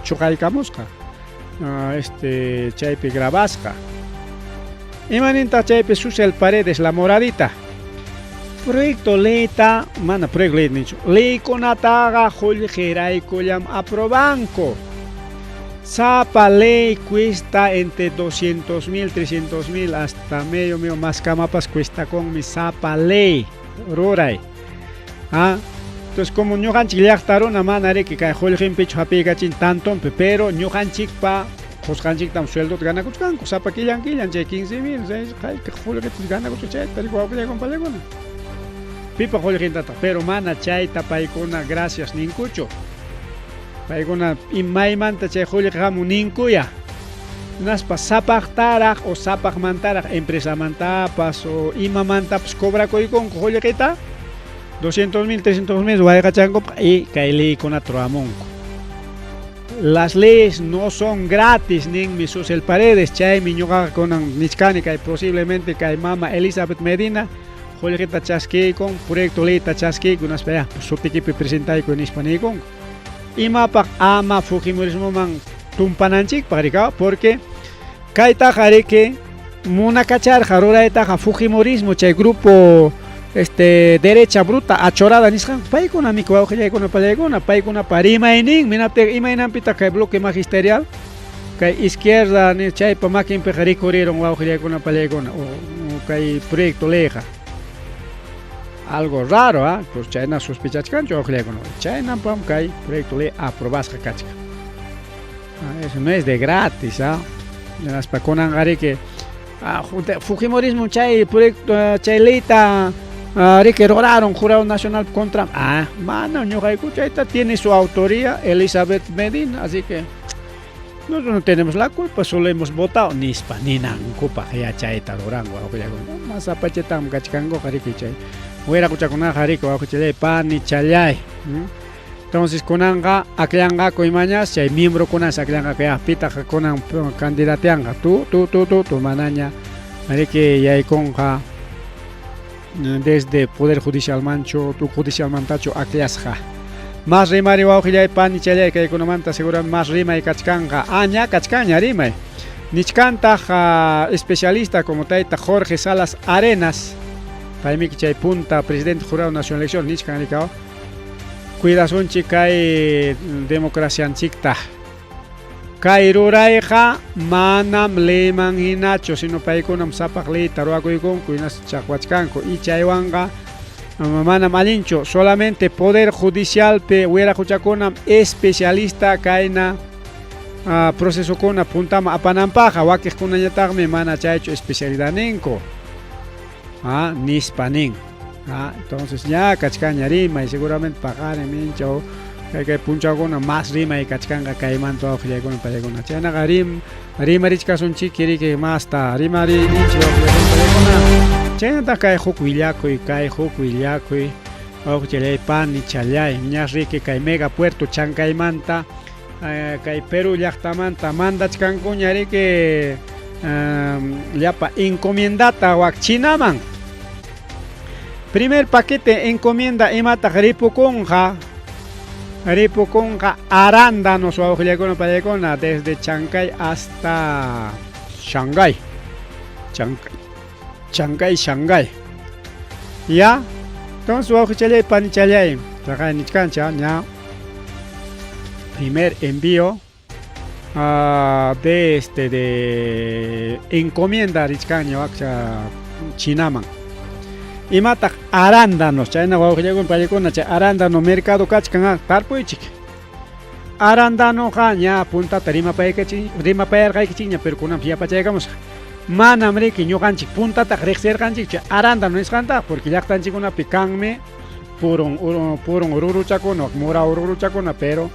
chuqaykamusqa este chaypi grabasqa imanintaq chaypi Susel Paredes la moradita proyecto leyta mana proyecto ley nichu leykunataqa qullqiraykullam aprobanku sapa ley cuesta entre 200,000, 300,000 hasta medio medio más kamapas cuesta conmi sapa ley ruray. Entonces como ñuqanchik llaqta runa mana riki kay qullqinpichu hapiykachin tantonpi, pero ñuqanchikpa qusqanchiktam sueldota ganakuchkanku sapa killan killan chay 15,000 hayka qullqita ganakuchkan chayta riki wawqillaykuna pallaykuna. Pipa qullqintataq, pero mana chayta paykuna gracias ninkuchu. Paykuna imaymanta chay qullqi hamun ninkuya. Hinaspa sapaqtaraq o sapaqmantaraq empresamantapas o imamantapas cobrakuykunku qullqita 200,000, 300,000 wayqachankupaq y kay leykunata ruramunku. Las leyes no son gratis ninmi Susel Paredes, chaymi ñuqaqa kunan nichkani kay posiblemente kay mama Elizabeth Medina qullqita chaskiykun, proyecto leyta chaskiykun, hinaspa ya sutikipi presentaykuy nispa niykunku. Imapaq ama fujimorismoman tumpananchikpaq rika, porque kaytaqa riki munakacharqa ruraytaqa fujimorismo chay grupo este derecha bruta achorada nisqanku paykuna miki wawqillaykuna pallaykuna paykunapa rimayninmi hinaptinqa imaynanpitaq kay bloque magisterial Kay izquierda ni chaypa makinpiqa rikurirun wawqillaykuna pallaykuna kay proyecto leyqa. Algo raro, ¿ah? Pues chayna sospechachkanchu wawqillaykuna. Chaynampam kay proyecto ley aprobasqa kachkan. Ah, eso no es de gratis, ¿ah? Hinaspa kunanqa riki Fujimorismo chay proyecto chay leyta riki ruraron Jurado Nacional contra. Ah, mana ñuqayku chayta tiene su autoría Elizabeth Medina, así que nosotros no tenemos la culpa, solo hemos votado nispa ninankupaq ya chayta ruranku wawqillaykuna. Mas apachetam kachkankuqa riki chay wiraquchakunaqa riki wawqichallay panichallay. Entonces kunanqa akllanqaku imañas chay miembrokunas akllanqaku ya pitaq kunan candidateanqa tu tu tu tu tu manaña riki yaykunqa desde Poder Judicialmanchu tu judicialmantachu akllasqa. Mas rimari wawqillay panichallay kaykunamanta seguramente mas rimay kachkanqa. Ah, ña kachkanña rimay. Nichkantaq especialista como tayta Jorge Salas Arenas, paymiki chay punta presidente Jurado Nacional Elección nichkan rikaw. Cuidasunchik kay democracianchikta. Kay rurayqa manam leyman hinachu, sino paykunam sapaq leyta ruwakuykunku hinaspa chaqwachkanku y chaywanqa manam allinchu. Solamente Poder Judicialpi wiraquchakunam especialista kayna procesokuna puntaman apananpaqqa, wakiqkunañataqmi mana chaychu especialidadninku. Nispa nin. Entonces ña kachkanña rimay, seguramente paqarin minchaw kay kay punchawkuna mas rimay kachkanqa kaymanta wawqillaykuna pallaykuna. Chaynaqa rim rimarichkasunchik riki masta rimarininchik wawqillaykuna pallaykuna. Chaynataq kay huk willakuy, kay huk willakuy wawqichallay panichallay ña riki kay mega puerto Chancaymanta kay Perú llaqtamanta mandachkankuña riki llapa encomiendata wak Chinaman. Primer paquete encomienda imataq ripukunqa, ripukunqa arándanos wawqillaykuna pallaykuna desde Chancay hasta Shanghái. Chancay, Chancay, Shanghái. Ya, entonces wawqichallay panichallay, chaqay nichkancha ña primer envío de este de encomienda richkanña wakcha Chinaman. Imataq arándanos, chayna wawqillaykuna pallaykuna chay arándano mercado kachkan tarpuychik. Arándanoqa ña puntata rimapayarqaykichikña, pero kunanpas yapachaykamusaq. Manam riki ñuqanchik puntataq riqsirqanchik chay arándano nisqanta, porque llaqtanchikkunapi kanmi purun purun ruruchakuna, mura ruruchakuna, pero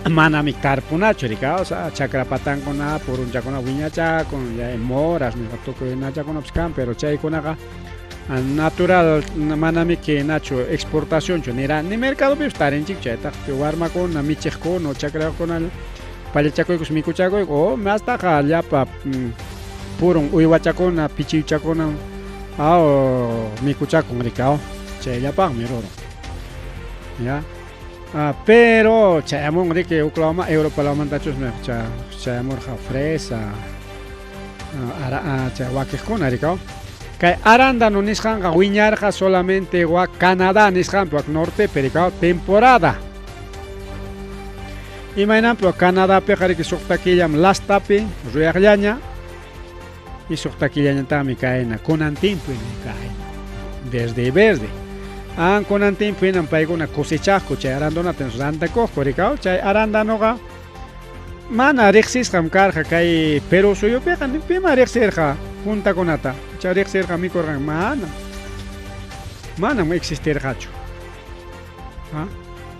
manami tarpunachu rika, o sea, chakra patankuna, purunchakuna wiñachakun, ya moras nisqa tukuy nachakunapas kan, pero chaykunaqa natural manami nachu exportacionchu nira ni mercadopipas tarinchik chaytaq warmakuna michiqkuna chakrayuqkuna pallachakuykus mikuchakuyku o mastaqa llapa purun uywachakuna pichiwchakuna mikuchakun rika chayllapaqmi rurun. Ya. Pero chayamun riki huk lawman Europa lawmantachusmi chayamurqa fresa chay wakiqkuna rikaw. Kay arándano nisqanqa wiñarqa solamente wak Canadá nisqanpi wak nortepi rikaw temporada. Imaynanpi wak Canadapiqa riki suqta killam lastapi ruyaqllaña y suqta killañataqmi kayna kunan timpu kayna verde verde. Kunan timpu hinam paykuna cosechaqku chay arándonata rantakuqku rikaw chay arándanoqa mana riqsisqam karqa kay Perú suyupiqa pima riqsirqa puntakunata chay riqsirqa mikurqan mana manam existirqachu.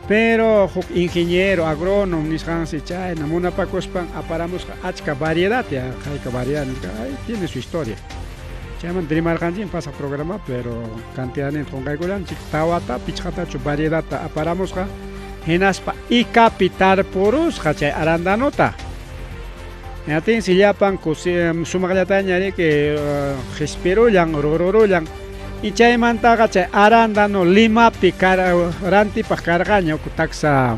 Pero huk ingeniero agrónomo nisqansi chayna munapakuspan aparamusqa achka variedad ya hayka variedad nisqa ay tiene su historia. Chaymanta rimarqanchik pasaq programa pero cantidadninta qunqaykullanchik tawata pichqatachu variedadta aparamusqa hinaspa ikapi tarpurusqa chay arándanota. Hinatinsi llapan sumaqllataña riki qispirullan rururullan y chaymantaqa chay arándano Limapi rantipaq karqaña huk taksa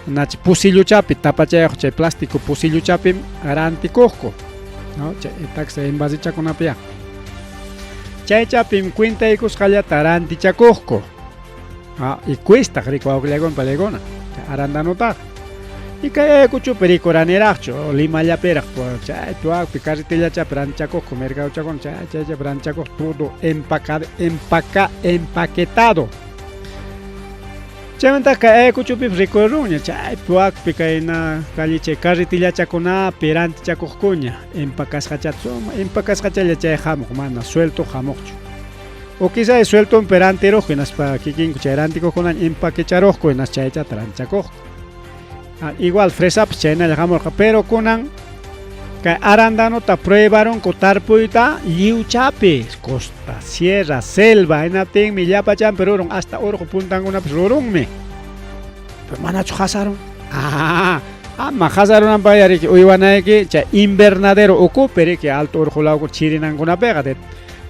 nachi pusilluchapi tapachayuq chay plástico pusilluchapim rantikuqku, no chay taksa envasechakunapi ya. Chaychapim cuentaykusqallata rantichakuqku. Y cuesta riki wawqillaykuna pallaykuna chay arándanutaqa. Y kay Ayacuchopi rikuraniraqchu, Limallapiraq, chaypi wakpi carretillachapi ranchakuqku, mercadochakuna chay chaychapi ranchakuq todo empacado, empaca, empaquetado. Chaymanta kay Ayacuchopipas rikurirunña, chaypi wakpi kayna calle chay carretillachakunapi rantichakuqkuña, empacasqachata, suma empacasqachalla chay hamuq, mana suelto hamuqchu. O quizá sueltonpi rantiruqku hinaspa kikinku chay rantikuqkunaña empaquecharuqku hinaspa chaychata rantichakuqku. Ah, igual fresapas chaynalla hamurqa, pero kunan kay arandanota pruebarunku tarpuyta lliwchapi, costa, sierra, selva, hinaptinmi llapachanpi rurun, hasta urqu puntankunapas rurunmi. Pero manachu qasarun? Ah, ama qasarunanpaq riki uywanayki chay invernadero ukupi riki alto urqu lawku chirinankunapiqa de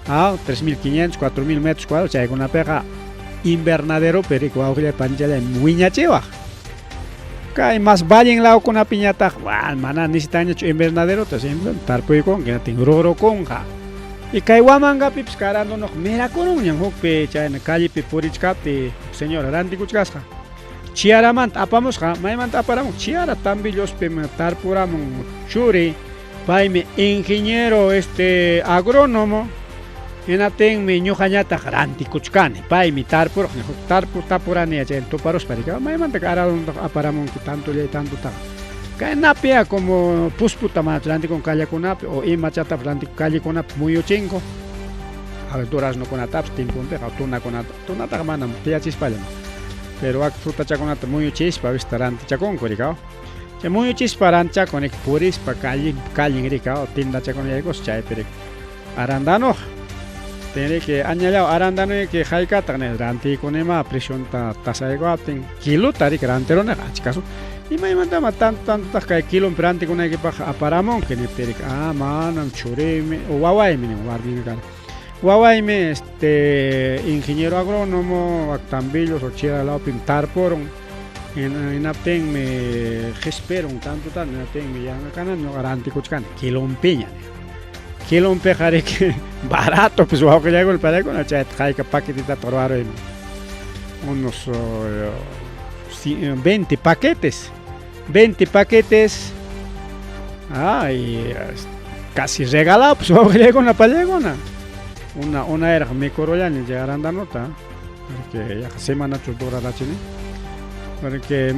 ah, 3500, 4000 metros cuadrados chaykunapiqa invernaderopi riki wawqillay panchallay wiñachiwaq. Kay mas vallen lawkunapiñataq mana necesitanñachu invernaderota, simplemente tarpuykunki hinaptin rurukunqa. Y kay Huamangapipas karandunuqa mirakurunñam hukpi chayna callepi purichkaptiy huk señora rantikuchkasqa. Chiaramanta apamusqa, maymanta aparamun? Chiara Tambillospim tarpuramun churi, paymi ingeniero este agrónomo, hinaptinmi ñuqañataq rantikuchkani, paymi tarpuraq, huk tarpu tapurani chayna tuparuspa riki, maymanta araduntaqa aparamunki tantollay tantotaqa. Kaynapiya como pusputa mana rantikun callakunapi o imachatapas rantikun callekunapi muyuchinku. A ver duraznokunatapas timpunpiqa tunakunata, tunataqa manam tiyachispallam. Pero wak frutachakunata muyuchispa a veces rantichakunku rikaw. Chay muyuchispa rantichakun riki purispa callen callen rikaw tiendachakuna yaykuspa chaypi riki arandanuqa. Tinriki añallaw arandanuyki haykataq ni rantiykunimá precionta tasaykuwaptin kilota riki rantiruniqa achka su imaymantama tanto tantotaq kay kilonpi rantikunaykipaq aparamunki niptin riki ah manam churiymi o wawaymi nin warmimi kani wawaymi este ingeniero agrónomo wak Tambillos o Chira lawpim tarpurun hinaptinmi qispirun tanto tanto hinaptinmi yanqa kanani ñuqa rantikuchkani kilonpiña kilonpiqa riki barato pues wawqillaykuna palaykuna chayta hayka paquetitata ruwaruyman unos 20 paquetes 20 paquetes ay casi regalado pues wawqillaykuna palaykuna una una eraq mikurullani chay arandanota porque yaqa semanachu durarachini porque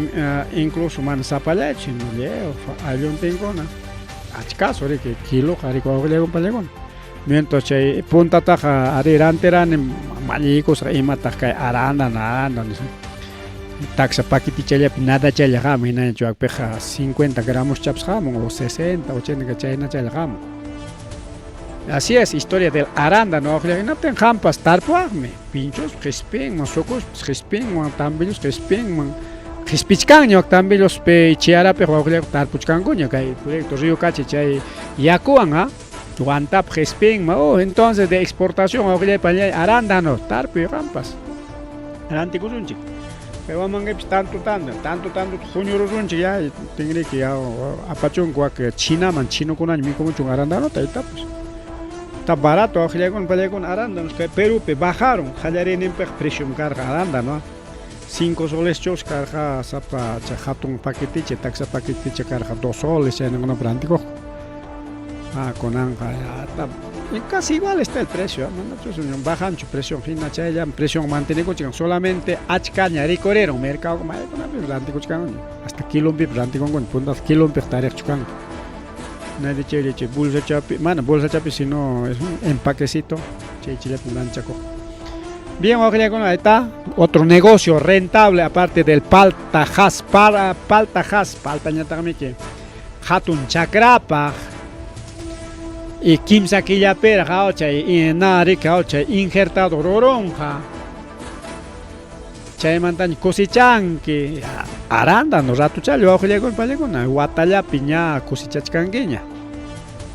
incluso mana sapallaychu sino llevo aylluntinkuna achkasu riki kiloqa riki wawqillaykuna palaykuna mientras chay puntataqa ari rantirani malliykusqa imataq kay arándano arándano nispa taksa paquetichallapi nadachalla hamun hinaña chuakpiqa 50 gramos chapas hamun o 60 80 chaynachalla hamun así es historia del arándano wawqillay hinaptin qampas tarpuwaqmi pinchospa qispinman sucuspas qispinman tambilluspa qispinman qispichkanña wak Tambilospi Chiarapiqa wawqillayqa tarpuchkankuña kay proyecto Río Cachi chay yakuwan a Huantap qispinman oh entonces de exportación wawqillay panillay arándano tarpuy qampas rantikusunchik kay Huamanguipis tanto tanto tanto tanto huñurusunchik ya tinriki ya apachunku wak Chinaman chinokunaña mikumuchun arándanota itapas está barato wawqillaykuna pallaykuna arándanos kay Perupi bajaron qallariyninpiqa preciom karqa arándano 5 soleschus karqa sapa chay hatun paqueticha taksa paqueticha karqa 2 soles chaynakunapi rantikuqku ah kunanqa ya casi igual está el precio manachus bajanchu precion hina chayllam precion mantenekuchkan solamente achkaña rikurirun mercado maykunapi rantikuchkankuña hasta kilonpipas rantikunkuña puntata kilonpiqa tariqchu kanku nadie chaylla chay bolsachapi mana bolsachapi sino es un empaquecito chay chayllapi ranchakuq bien wawqillaykuna ahí está otro negocio rentable aparte del palta has para palta has paltañataqmiki hatun chakrapaq y kimsa killapiraq chay nariki chay injertado rurunqa chaymantaña cosechanki arándano ratuchalla wawqillaykuna pallaykuna watallapi ña cosechachkankiña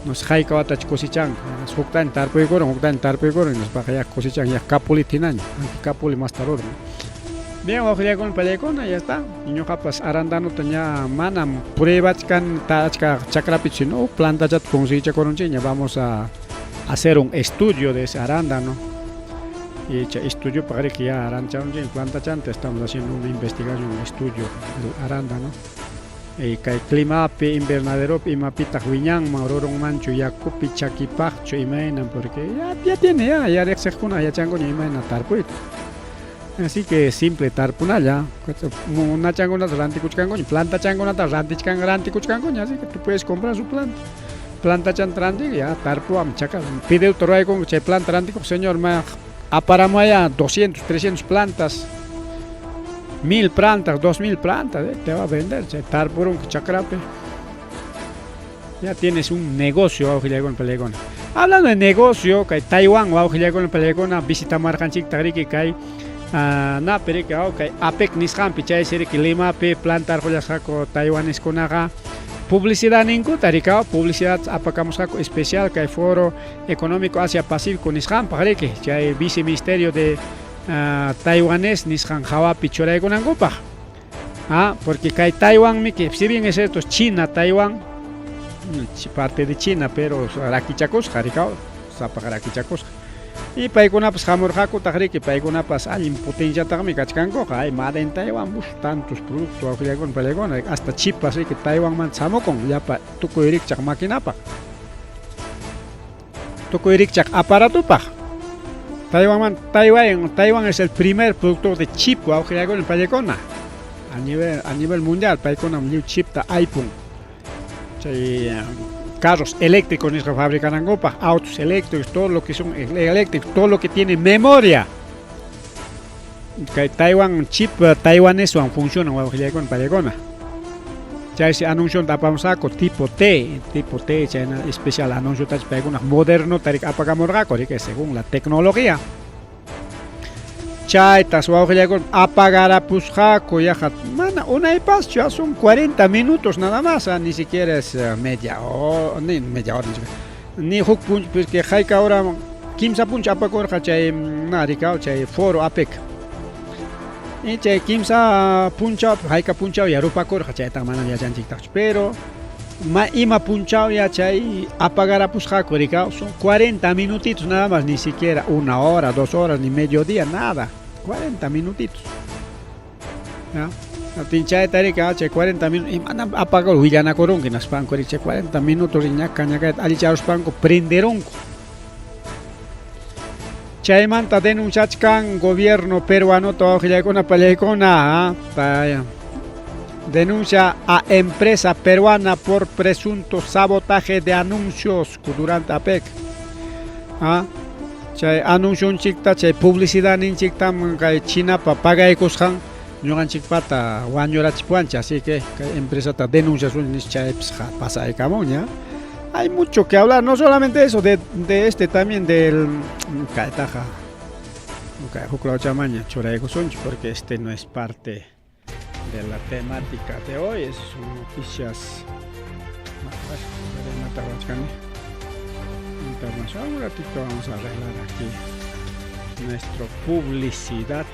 no sé hayka watachu cosechanku huktaña tarpuykurun huktaña tarpuykurun hinaspaqa ya cosechan ya kapulita hinaña aunque kapuli masta rurun bien wawqillaykuna pallaykuna ya está ñuqapas arándanota ña manam pruebachkan achka chakrapichu sino plantachata conseguichakurunchikña vamos a hacer un estudio de ese arándano y chay estudiopaq riki ya rancharunchikña plantachanta estamos haciendo una investigación un estudio del arándano. Kay climapi, invernaderopi imapitaq wiñanman, rurunmanchu yakupi, chakipaqchu, imaynam, porque ya, ya tiene ya, ya riqsiqkuna yachankuña imayna tarpuyta. Así que simple tarpunalla, munachankunata rantikuchkankuña, plantachankunata rantichkan rantikuchkankuña, así que tú puedes comprar su planta. Plantachanta rantik, ya tarpuam chaka, pideuta ruwaykunku chay planta rantikuq, señor, ma aparamuaya 200, 300 plantas, 1000 plantas, 2000 plantas, te va a vender, chay tarpurunku chakrapi. Ya tienes un negocio, wawqillaykuna palaykuna. Hablando de negocio, kay Taiwán, wawqillaykuna palaykuna, visitamarqanchikta riki kay napi riki, kay APEC nisqanpi, chaysi riki Limapi planta arqullasqaku taiwaneskunaqa publicidad ninkuta riki, publicidad apakamusqaku especial kay Foro Económico Asia Pacífico nisqanpaq riki, chay viceministerio de taiwanés nisqan hawapi churaykunankupaq. Porque kay Taiwanmi, que si bien es cierto, China, Taiwán, parte de China, pero rakichakusqa, rikaw, sapaq rakichakusqa. Y paykunapas hamurqakutaq riki, paykunapas allin potenciataqmi kachkankuqa, ay made in Taiwán, bus, tantos productos wawqillaykuna palaykuna, hasta chipas riki Taiwanmanta hamukun, llapa tukuy rikchaq maquinapaq, tukuy rikchaq aparatopaq. Taiwán, Taiwán, Taiwán es el primer productor de chip wawqillaykuna palaykuna a nivel mundial. Paykunam lliw chipta aypun chay carros eléctricos nisqa fabricanankupaq, autos eléctricos, todo lo que son eléctricos, todo lo que tiene memoria. Kay Taiwán chip taiwaneswan funcionan, wawqillaykuna palaykuna. Chaysi anunciota apamusqaku tipo T, tipo T, chayna especial anunciota paykuna modernota riki apakamurqaku riki según la tecnología. Chaytas wawqillaykuna apagarapusqaku yaqa mana unaypaschu, son 40 minutos nada más, ni siquiera es media hora, ni media hora, ni huk punch, porque hayka hora kimsa punch apakurqa chay narikaw chay foro APEC. Y chay kimsa punchaw, hayka punchaw ya rupakurqa chaytaqa mana yachanchiktaqchu, pero ma ima punchaw ya chay apagarapusqaku rikaw, son 40 minutitos nada más, ni siquiera una hora, 2 horas, ni mediodía, nada, 40 minutitos. ¿Ya? Chayta rika chay 40 minutos, y mana apagar willanakurunki hinaspanku chay 40 minutos ñaka ñakayta allicharuspanku prenderunku. Chaymanta denunciachkan gobierno peruano wawqillaykuna palaykuna, denuncia a empresa peruana por presunto sabotaje de anuncios durante APEC. Chay anunciunchikta, chay publicidadninchiktam kay Chinapa pagaykusqan ñuqanchikpata wañurachipuwanchik, así que kay empresata denunciasun nish chaypis pasaykamunña. Hay mucho que hablar, no solamente eso, de este también del kaytaqa kay huk lawchamaña churaykusunchik, porque este no es parte de la temática de hoy, esas son noticias internacional. Un ratito vamos a arreglar aquí nuestra publicidad.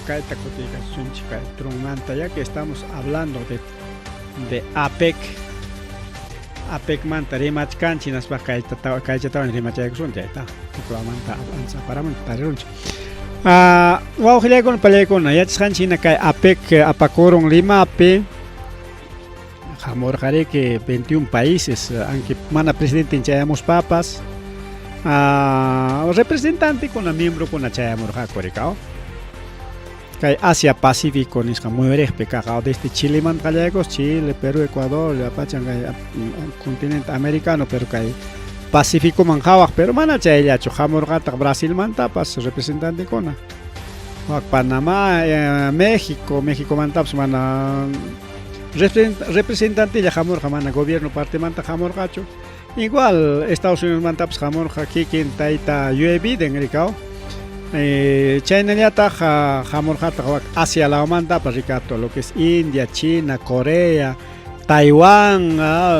Kayta kutiykasunchik kay Trumpmanta, ya que estamos hablando de APEC, APECmanta rimachkanchik, hinaspa kaychatawan rimachaykusunchik, chayta huklawmanta aparamun tarirunchik. Wawqillaykuna palaykuna, yachasqanchik hina kay APEC apakurun Limapi, hamurqariki 21 países, aunque mana presidente chayamuspapas, representantekuna, miembrokuna chayamurqaku rikaw. Kay Asia Pacífico nisqa muyuriqpi kaq, desde Chilemanta qallaykus, Chile, Perú, Ecuador, llapachan kay continente americano, pero kay Pacificoman qhawaq, pero mana chayllachu, hamurqataq Brasilmantapas representantekuna, wak Panamá, México, Mexicomantapas mana representantella hamurqa, mana gobierno partemanta hamurqachu. Igual Estados Unidos mantapas hamurqa kikin tayta Joe Biden rikaw. Chaynallataq hamurqataq wak Asia lawmantapas rikato, lo que es India, China, Corea, Taiwán,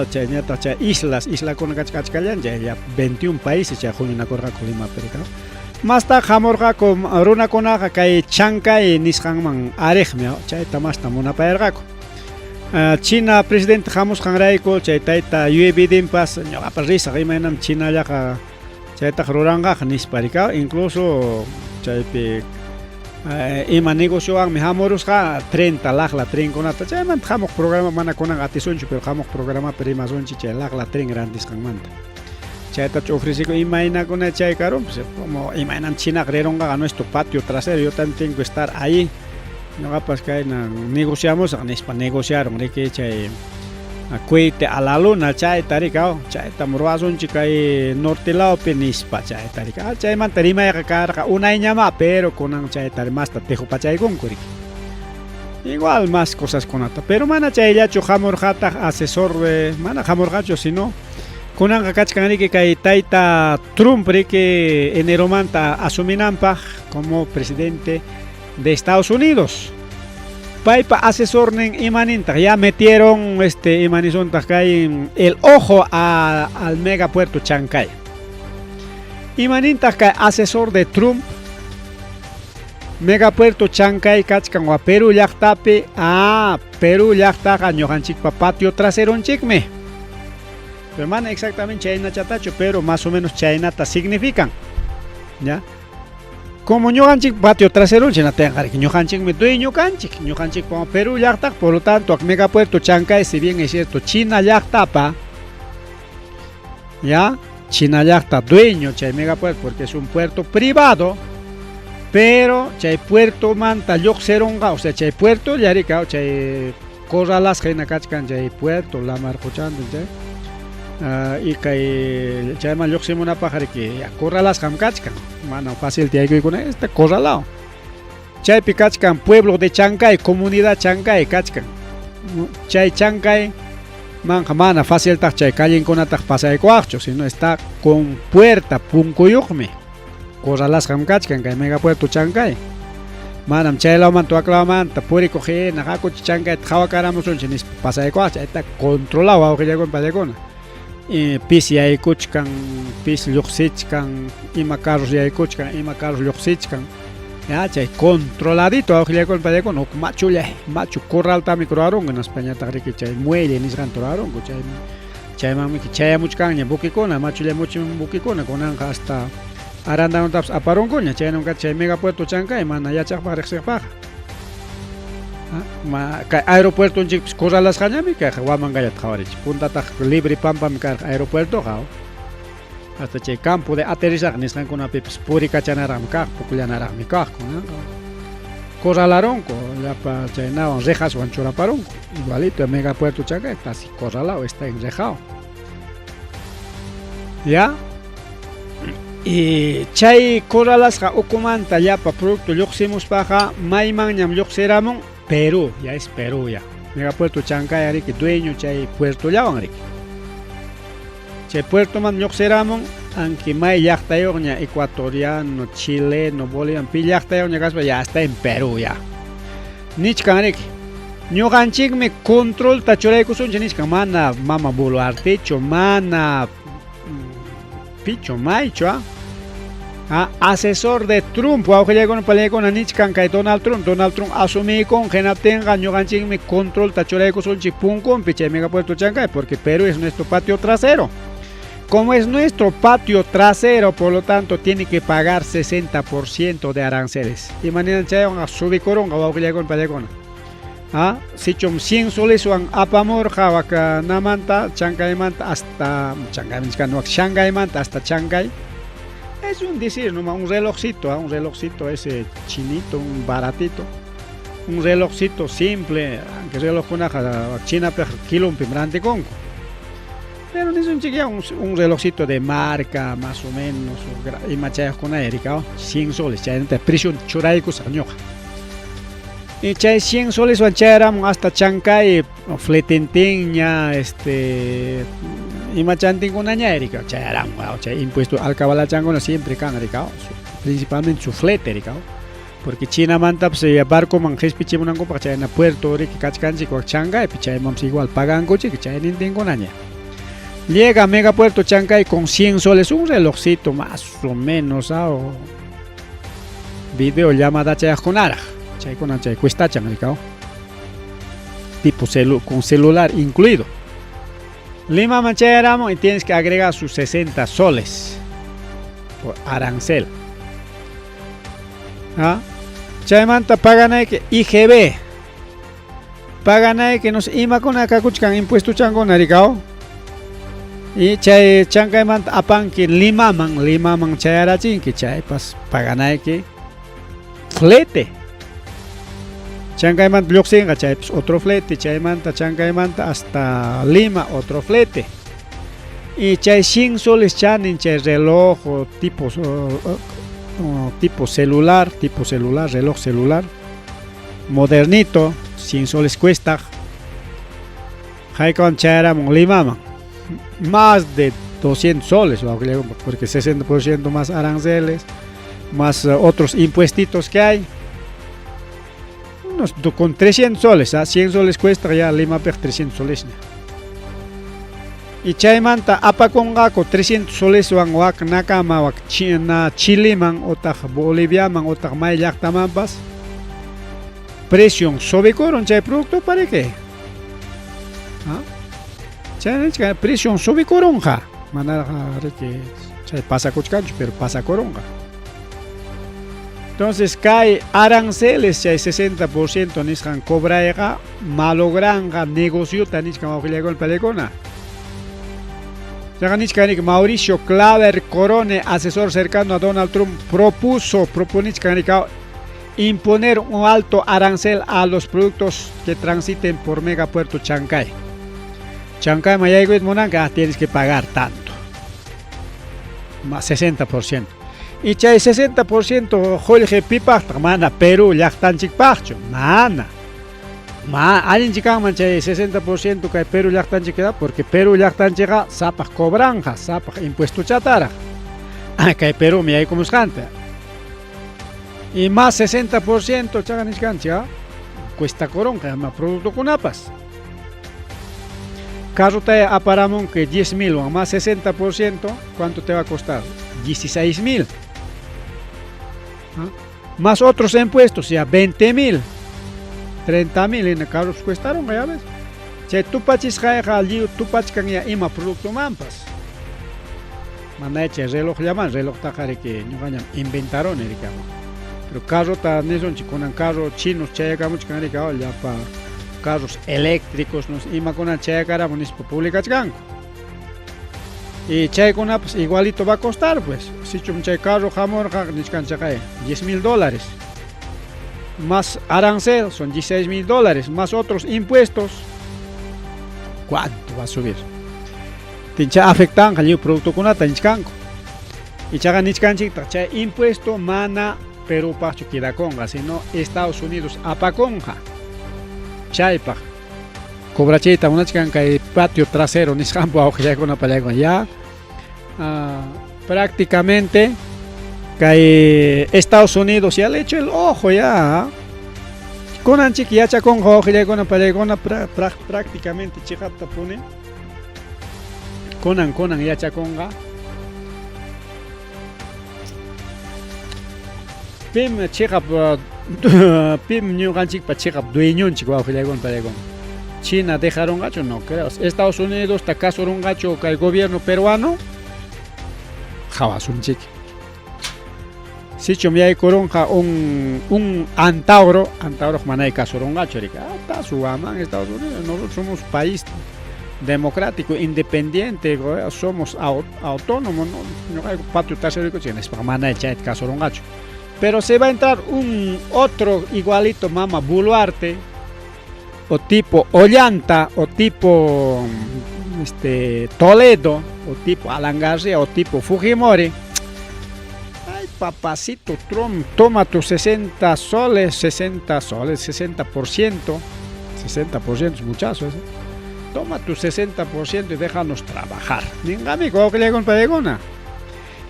chaynallataq chay islas, islakuna kachkallan, chay 21 países chay huñunakurqaku Limapi rikaw. Mastaq hamurqaku runakunaqa kay Chancay nisqanman ariqmi, chayta masta munapayarqaku. China presidente hamusqanrayku chay tayta Joe Bidenpas ñuqapas risaq imaynam Chinallaqa chaytaqa ruranqaqa nispa rikaw, incluso chaypi Ima negociowanmi hamurusqa trenta laqla trenkunata chaymanta hamuq programa mana kunan atisunchu pero hamuq programapi rimasunchik chay laqla tren rantisqanmanta chaytachu ofrecekun imaynakuna chay karunpas como imaynam chinaqa rirunqaqa nuestro patio trasero yo también tengo que estar ahí ñuqapas kayna negociamusaq nispa negociarun riki chay cohete a la luna chayta riki aw chaytam ruwasunchik kay norte lawpi nispa chayta riki ah chaymanta rimayqa karqa unayñamá pero kunan chayta masta tejupachaykunku riki igual más cosaskunata pero mana chayllachu hamurqataq asesor mana hamurqachu sino kunanqa kachkan riki kay tayta Trump riki eneromanta asuminanpaq como presidente de Estados Unidos. Paypa asesornin imanintaq ya metieron este imanisuntaq kay el ojo a, al megapuerto Chancay. Imanintaq kay asesor de Trump megapuerto Chancay kachkan wa Perú llaqtapi ah Perú llaqtaqa ñuqanchikpa patio traseronchikmi. Pero mana exactamente chaynachatachu, pero más o menos chaynata significan. ¿Ya? Como ñuqanchik patio traseronchik natinqariki ñuqanchikmi dueño kanchik ñuqanchikpa Perú llaqtaq por lo tanto megapuerto Chancay si bien es cierto China llaqtapa ya China llaqta dueño chay megapuerto porque es un puerto privado pero chay puerto manta lluqsirunqa o sea chay puerto llarika chay corralasqa hina kachkan chay puerto lamar quchantin chay y kay chayman lluqsimunapaq riki corralasqam kachkan mana fácil tiyaykuykuna está corralado chaypi kachkan pueblo de Chancay comunidad Chancay kachkan chay Chancay manqa mana faciltaq chay callenkunataq pasaykuwaqchu sino está con puerta punkuyuqmi corralasqam kachkan kay megapuerto Chancay manam chay lawmanta wak lawmanta purikuq hina hakuchi Chancayta qhawakaramusunchik nispa pasaykuwaq chayta controlado wawqillakuna pallakuna pis yaykuchkan pis lluqsichkan ima carros yaykuchkan ima carros lluqsichkan ya chay controladito wawqillakuna pallakuna huk machulla machu corraltami rurarunku hinaspañataq riki chay muelle nisqanta rurarunku chay chaymanmi chayamuchkanña buquekuna machulla muchu buquekuna kunanqa hasta arandanutapas aparunkuña chaynam chay megapuerto Chancay mana yachaqpaq riqsiqpaqqa ma kay aeropuertonchikpis corralasqañami kayqa Huamangallata qhawarichik puntataq libre pampami karqa aeropuertoqa hasta chay campo de aterrizaje nisqankunapipis purikachanaraqmi kaq pukllanaraqmi kaq kunanqa corralarunku llapa chaynawan rejaswan churaparunku igualito megapuerto Chancay está así corralado está enrejado ya y chay corralasqa ukumanta llapa producto lluqsimuspaqa maymanñam lluqsiramun Perú ya es Perú ya megapuerto Chancay riki dueño chay puertollawan riki chay puertoman lluqsiramun aunque may llaqtayuqña ecuatoriano chileno boliviano pi llaqtayuqña kaspa ya está en Perú ya nichkan riki ñuqanchikmi controlta churaykusunchik nichkan mana mama Boluartechu mana pichu maychu ah asesor de Trump wawqillaykuna palaykuna nichkan kay Donald Trump Donald Trump asumiykun hinaptinqa ñuqanchikmi controlta churaykusunchik punkunpi chay megapuerto Chancay porque Perú es nuestro patio trasero como es nuestro patio trasero por lo tanto tiene que pagar 60% de aranceles imaninam chaywanqa subikurunqa wawqillaykuna palaykuna ah sichum 100 soleswan apamurqa wakanamanta Chancaymanta hasta Chancay wak Shangaymanta hasta Chancay es un decir nomás un relojcito, un relojcito ese chinito, un baratito, un relojcito simple, aunque relojkunaqa Chinapiqa kilonpim rantikunku. Pero nisunchik ya un, un relojcito de marca más o menos ima chayaqkuna rika 100 soles chaynata precio churaykusaq ñuqa. Y chay 100 soleswan chayaramun hasta Chancay fletentinña este ima chantinkunaña rika chayaramun chay impuesto alcabalachankuna siempre kan rika principalmente su flete rika porque Chinamantapas barcoman qispichimunankupaq chayna puerto riki kachkanchik wak Chancaypi chaymanpas igual pagankuchik chaynintinkunaña. Llega a Megapuerto Chancay con 100 soles, un relojcito más o menos, ¿ah? o video llamada chayaqkunaraq chaykuna chay cuestachan rika tipo celu con celular incluido. Limaman chayaramun y tienes que agregar sus 60 soles por arancel. ¿Ah? Chaymanta paganayki IGB. Paganayki no sé imakuna kakuchkan impuestochankuna rikaw. Y chay Chancaymanta apanki Limaman, Limaman chayarachinki, chaypas paganayki flete. Chancaymanta lluqsinqa chaypas otro flete, chaymanta Chancaymanta hasta Lima otro flete. Y chay 100 soles chanin chay reloj o tipo, o, tipo celular, tipo celular, reloj celular, modernito, 100 soles cuesta. Haykawan chayaramun Limaman, más de 200 soles, porque 60% más aranceles, más otros impuestitos que hay. Unos, con 300 soles, ¿ah? 100 soles cuesta ya Lima 300 soles. Y chaymanta apakunqaku 300 soleswan wak nakama wak China, Chileman otaq Boliviaman otaq may llaqtamanpas precion subikurun chay producto para qué? ¿Ah? Chay precion subikurunqa manaraq riki chay pasakuchkanchu pero pasakurunqa. Entonces kay aranceles chay 60% nisqan cobrayqa malogranqa negociota nichkan wawqillaykuna palaykuna. Chaqa Mauricio Claver Corone, asesor cercano a Donald Trump, propuso, proponichkan imponer un alto arancel a los productos que transiten por Megapuerto Chancay. Chancay mayaykuyta munanka, ah, tienes que pagar tanto. Más 60%. Y chay 60% qullqi pipaqtaq mana Perú llaqtanchikpaqchu, mana. Ma allinchi kanman chay 60% kay Perú llaqtanchik porque Perú llaqtanchikqa sapaq cobranja, sapaq impuestochataraq. Kay Perú mi yaykumusqanta. Y más 60% chaqa nichkanchik, cuesta coronja, ma productokunapas. Carrota aparamunki 10 mil más 60%, ¿cuánto te va a costar? 16 mil. ¿Ah? Más otros impuestos, ya 20 mil, 30 mil en carros cuestaron, ya ves. Chay tupachisqayqa lliw tupachkan ya ima productomanpas. Mana chay reloj llaman, relojtaqa riki ñuqañam inventaron rikama. Pero carrota nisunchik kunan carro chinos chayakamuchkan riki llapa carros eléctricos nos imakuna chayakaramun nispa publicachkanku. Y chaykunapas igualito va a costar pues. Sichum chay carro hamurqa nichkanchik 10 mil dólares. Más arancel son 16 mil dólares, más otros impuestos. ¿Cuánto va a subir? Tincha afectanqa lliw productokunata nichkanku. Ichaqa nichkanchiktaq chay impuesto mana Perupaqchu quedakunqa, sino Estados Unidos apakunqa. Chaypaq cobrachiyta munachkan kay patio trasero nisqanpu wawqillaykuna pallaykuna ya prácticamente kay Estados Unidos ya le echó el ojo ya. Kunanchik yachakunqa wawqillaykuna pallaykuna prácticamente chiqaptapuni kunan kunan yachakunqa pim chiqap pim ñuqanchikpa chiqap dueñonchik wawqillaykuna pallaykuna. China dejarunqachu? No creo. Estados Unidos ta kasurunqachu kay gobierno peruano? Qhawasunchik. Sichum yaykurunqa un antauro, antauro manay kasurunqachu riki. Ah, suwaman Estados Unidos, nosotros somos país democrático, independiente, somos autónomos, no ñuqayku patio trasero nispa manay chayta kasurunqachu. Pero se va a entrar un otro igualito mama Boluarte o tipo Ollanta o tipo Toledo o tipo Alan García o tipo Fujimori. Ay, papacito Trump, toma tus 60 soles, 60 soles, 60%, 60% es muchazo ese. Toma tu 60% y déjanos trabajar. Ningami, wawqillaykuna pallaykuna.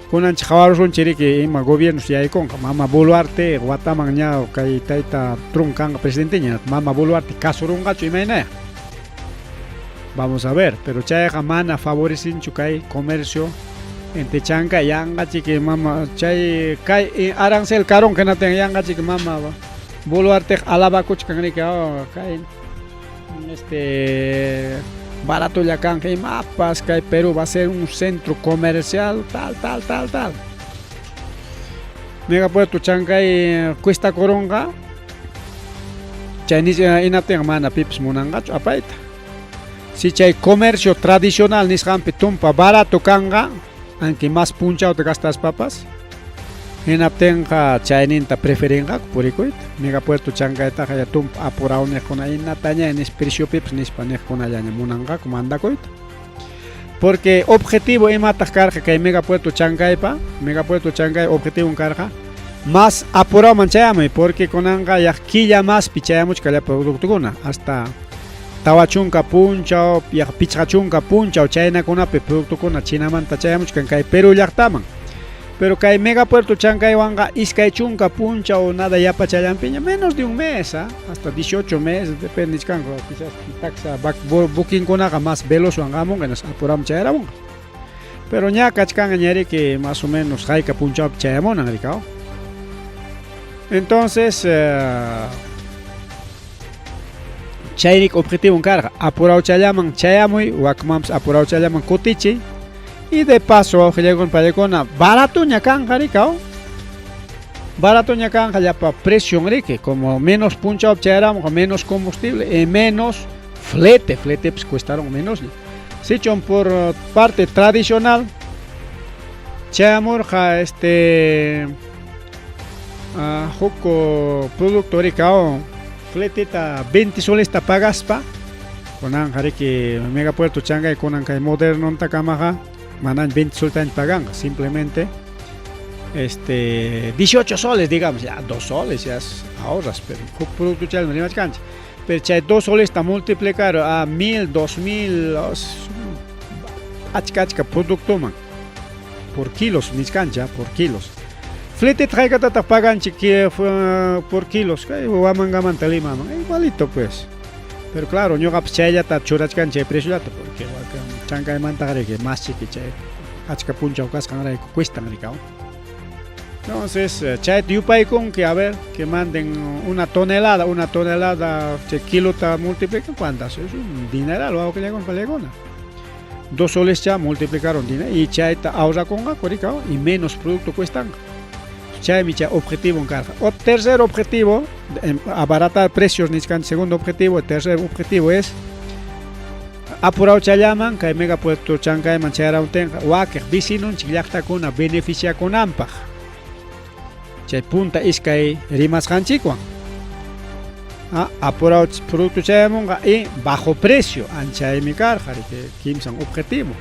Kunanchik qhawarusunchik riki ima gobiernos yaykunqa mama Boluarte wataman ña kay tayta Trump kanqa presidenteña mama Boluarte kasurunqachu imaynaya. Vamos a ver, pero chayqa mana favorecinchu kay comercio entre Chancay yanqachiki mama chay kay arancel karunqa hinaptin yanqachiki mama Boluarte alabakuchkan riki kay baratolla kanqa imapas kay Perú va a ser un centro comercial tal tal tal tal. Megapuerto Chancay cuestakurunqa chay hinaptinqa mana pipas munanqachu apayta. Si chay comercio tradicional nisqanpi tumpa barato kanqa, aunque más punchawta gastaspapas, hinaptinqa chayninta preferinqaku purikuyta. Megapuerto Chancaytaqa ya tumpa apurao niqkuna inataña nispa preciopipas nispa niqkunallaña munanqaku mandakuyta. Porque objetivo imataq karqa kay Megapuerto Chancaypa, Megapuerto Chancay objetivon karqa más apurauman chayamuy, porque kunanqa yaq killa maspi chayamuchka llapa productokuna, hasta 40 punchaw, yaq 50 punchaw chaynakunapi productokuna Chinamanta chayamuchkan kay Perú llaqtaman. Pero kay Megapuerto Chancaywanqa 20 punchaw nada yapachallanpiña, menos de un mes, ¿ah? Hasta 18 meses, depende nichkanku, quizás taxa buquinkunaqa más velozwan hamunqa, hinaspa apuraman chayaramunqa. Pero ña kachkanqa ñariki más o menos hayka punchawpi chayamunan, rikaw. Entonces, chayrik objetivon karqa, apurawchallaman chayamuy, wakmanpas apurawchallaman kutichiy. Y de paso, wawqillaykuna pallaykuna, baratoña kanqa rikaw. Baratoña kanqa llapa precion riki, como menos punchawpi chayaramunqa, menos combustible y menos flete, fletepis cuestaron menos. Sichun por parte tradicional chayamurqa este huk producto rikaw fleteta 20 solesta pagaspa, kunanqa riki Megapuerto Chancay kunan kay modernontakamaqa manañ 20 soletaña paganqa, simplemente este 18 soles, digamos, ya 2 soles ya ahorras, pero huk producto chayman rimachkanchik. Pero chay 2 solesta multiplicar a 1000, 2000, achka achka productoman por kilos nichkanchik, por kilos. Fleteta haykatataq paganchik por kilos, kay Huamangamanta Limaman, igualito pues. Pero claro, ñuqapas chayllata churachkani chay preciollata, porque Chancaymantaqa riki más chiki chay achka punchaw kasqanrayku cuestan rikaw. Entonces, chayta yupaykunki, a ver, que manden una tonelada, chay kilota multiplican, ¿cuántas? Es un dineral, wawqillakuna pallaykuna. 2 soles ya multiplicaron dinero y chayta ahorrakunqaku rikaw y menos producto cuestan. Chaymi chay objetivo karqa. O tercer objetivo, abaratar precios nichkan segundo objetivo, tercer objetivo es apurawchallaman kay Megapuerto Chancayman chayaramuntinqa wakiq vecinonchik llaqtakuna beneficiakunanpaq. Chay punta iskay rimasqanchikwan. Apuraw producto chayamunqa y bajo precio anchaymi karqa, riki kimsan objetivo.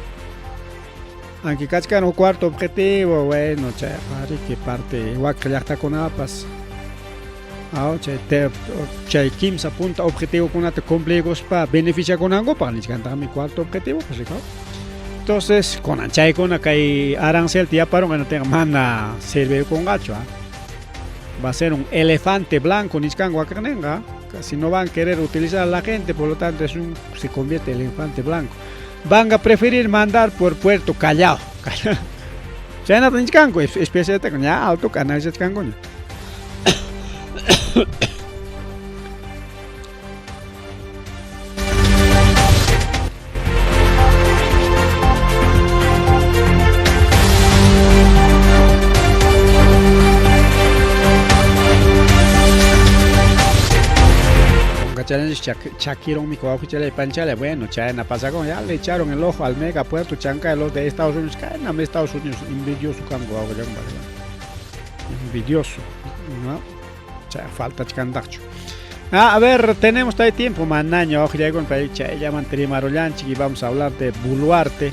Aunque kachkan huk cuarto objetivo, bueno, chayqa riki parte wakiq llaqtakunapas chay chay kimsa punta objetivokunata cumpliykuspa beneficiakunankupaq nichkantaqmi cuarto objetivo, pues rikaw. Entonces, kunan chaykuna kay arancel yaparunqa hinaptinqa mana sirvikunqachu, Va a ser un elefante blanco nichkanku wakiqninqa, casi no van a querer utilizar a la gente, por lo tanto se convierte en elefante blanco. Van a preferir mandar por Puerto Callao. Chaynata nichkanku, especialmente ña alto analizachkankuña. Chakirunmi wawqichalay panchalay, bueno, chayna pasakun, ya le echaron el ojo al mega puerto Chancay los de Estados Unidos, kaynam Estados Unidos envidioso kanku wawqillakuna, envidioso, ¿no? Chay falta chkantaqchu. A ver, tenemos todavía tiempo, manaña, wawqillaykuna, chayllaman trimarullanchik y vamos a hablar de Boluarte.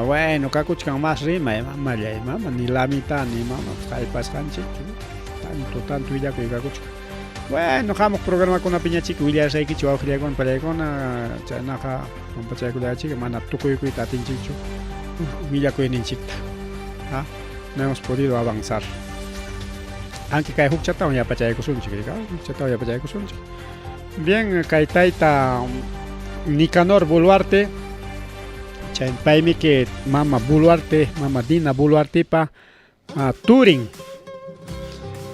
Bueno, kakuchkan más rimay, mamallay, mama, ni la mitad, ni mama, haypasqanchikchu, tanto, tanto willakuy kakuchkan. Bueno, hamuq programakunapiña chiki willasaykichik wawqillaykuna pallaykuna, chaynaqa pampachaykullachik, mana tukuykuyta atinchikchu willakuyninchikta. No hemos podido avanzar. Aunque kay hukchatawan yapachaykusunchik, hukchatawan yapachaykusunchik. Bien, kay tayta Nicanor Boluarte, chay paymi que mama Boluarte, mama Dina Boluartepa turin.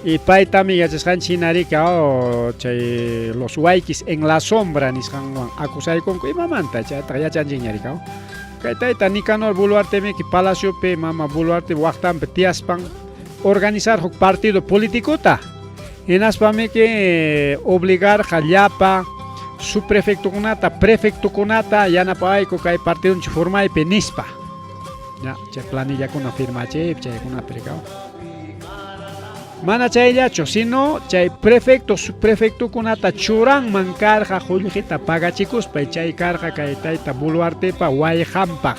Y paytami yachasqanchik hina riki, chay los waykis en la sombra nisqanwan acusaykunku imamanta chaytaqa yachanchikña riki. Kay tayta Nicanor Boluarte miki palaciopi mama Boluarte waqtanpi tiyaspan organizar huk partido politicota. Hinaspamiki obligarqa llapa subprefectokunata, prefectokunata yanapawayku kay partidonchik formaypi nispa. Ya, chay planillakuna firmachiypi chaykunapi rikaw. Mana chayllachu, sino chay prefecto, subprefectokunata churanman karqa qullqita pagachikuspa, chay karqa kay tayta Boluartepa wayqanpaq.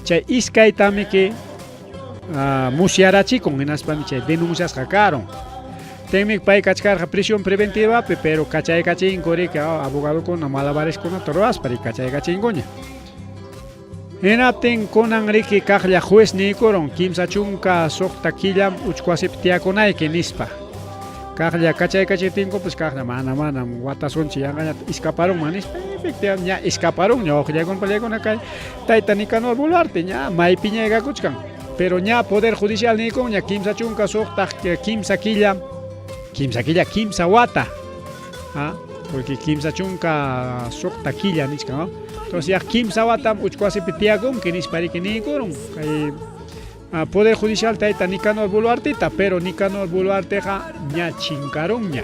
Chay iskaytamiki musyarachikun, hinaspami chay denunciasqa karun. Tenmi pay kachkarqa prisión preventivapi, pero kachaykachinku riki, abogadokuna malabareskunata ruwaspa riki kachaykachinkuña. Hinaptin kunan riki kaqlla juez niykurun 36 killam uchkuwasipi tiyakunayki nispa. Kaqlla kachaykachiptinkupas kaqlla mana manam watasunchik yanqañata iskaparunman nispa. Efectivamente ña iskaparunña wawqillaykuna pallaykuna kay tayta Nicanor Boluarte ña maypiña llegakuchkan. Pero ña Poder Judicial niykunña 36 kimsa killa, kimsa killa, kimsa wata. ¿Ah? Porque 36 killa nichkan, ¿no? Entonces ya kimsa watam uchkuwasipi tiyakunki nispa riki niykurun kay Poder Judicial tayta Nicanor Boluarteta, pero Nicanor Boluarteqa ña chinkarunña,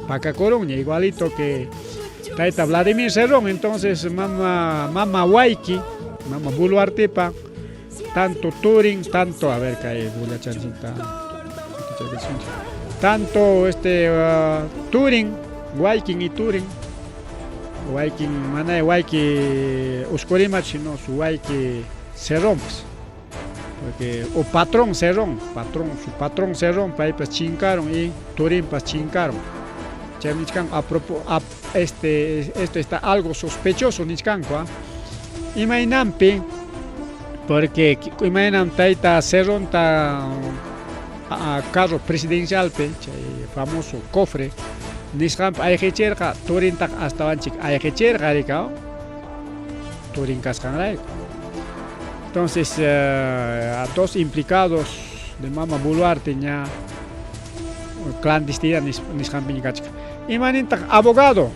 pakakurunña, igualito que tayta Vladimir Cerrón. Entonces mama Wayki, mama Boluartepa, tanto Turing, tanto, a ver, kay bullachanchikta, tanto Turing, Waykin y Turing, Waykin, mana Wayki Oscorima, sino su Wayki Cerrón, pues. Porque, o patrón Cerrón, patrón, su patrón Cerrón, paypas chinkaron y Turinpas chinkaron. Chay nichkan, a propo, a, este, esto está algo sospechoso nichkanku, ¿ah? Imaynampi, porque imaynam tayta Cerronta a carro presidencialpi, chay famoso cofre nisqanpi ayqichirqa, Turintaq astawanchik ayqichirqa rikaw, Turin kasqanrayku. Entonces, a dos implicados de mama Boluarte ña clandestinidad nisqanpiña kachkan. Imanintaq abogado?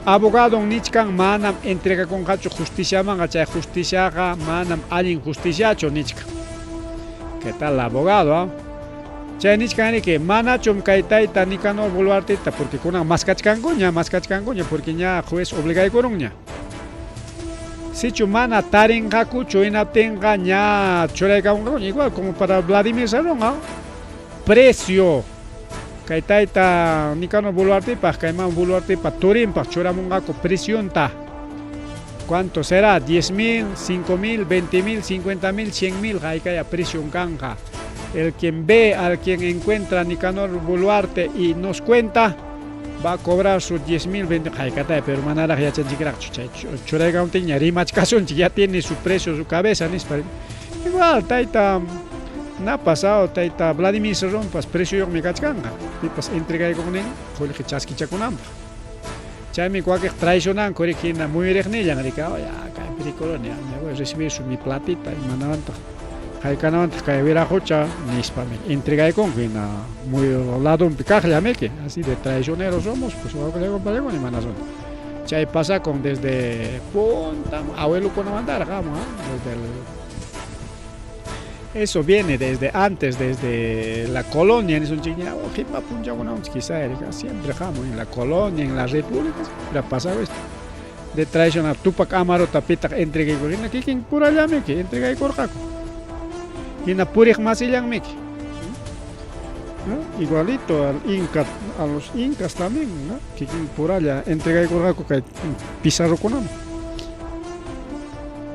Abogado nichkan manam entregakunqachu justiciamanqa, chay justiciaqa manam allin justiciachu nichkan. ¿Qué tal abogado? ¿Ah? Chay nichkan riki, manachum kay tayta Nicanor Boluarteta, porque kunan maskachkankuña, maskachkankuña, porque ña juez obligaykurunña. Sichu mana tarinqakuchu hinaptinqa ña churaykamunqakuña, igual como para Vladimir Cerrón, ¿ah? Precio. Kay tayta Nicanor Boluartepaq, kay mama Boluartepa turinpaq churamunqaku presionta. ¿Cuánto será? 10.000, 5.000, 20.000, 50.000, 100.000, haykaya presión kanja. El quien ve al quien encuentra Nicanor Boluarte y nos cuenta, va a cobrar sus 10.000, 20.000, haykatay, pero manaraq yachanchikraqchu, chay churaykamuntiña rimachkasunchik, ya tiene su precio, su cabeza, nispa. Igual, tayta, na pasado, tayta Vladimir Cerrón, precio kachkanqa, pipas entregaykunin, qullqi chaskichakunanpaq. Chaymi wakiq traicionanku riki hina muyuriqnillan riki, oh, ya, kaypi rikuruni, me voy a recibir su mi platita, imanawantaq, haykanawantaq kay wiraqucha, nispami entregaykunku hina muy ladonpi kaqllamiki, así de traicioneros somos, pues wawqillayku imanasunta. Chay pasakun desde punta, abuelokunamantaraq hamun, desde el, eso viene desde antes, desde la colonia, nisunchikña, oh, qipa punchawkunawanchik quizá, siempre hamun en la colonia, en la república, siempre ha pasado esto. De traicionar Tupac Amaruta pitaq entregaykur, hina kikin purallamiki entregaykurqaku. Hina puriq masillanmiki. ¿No? Igualito al Inca, a los incas también, ¿no? Kikin puralla entregaykurqaku kay Pizarrokunaman.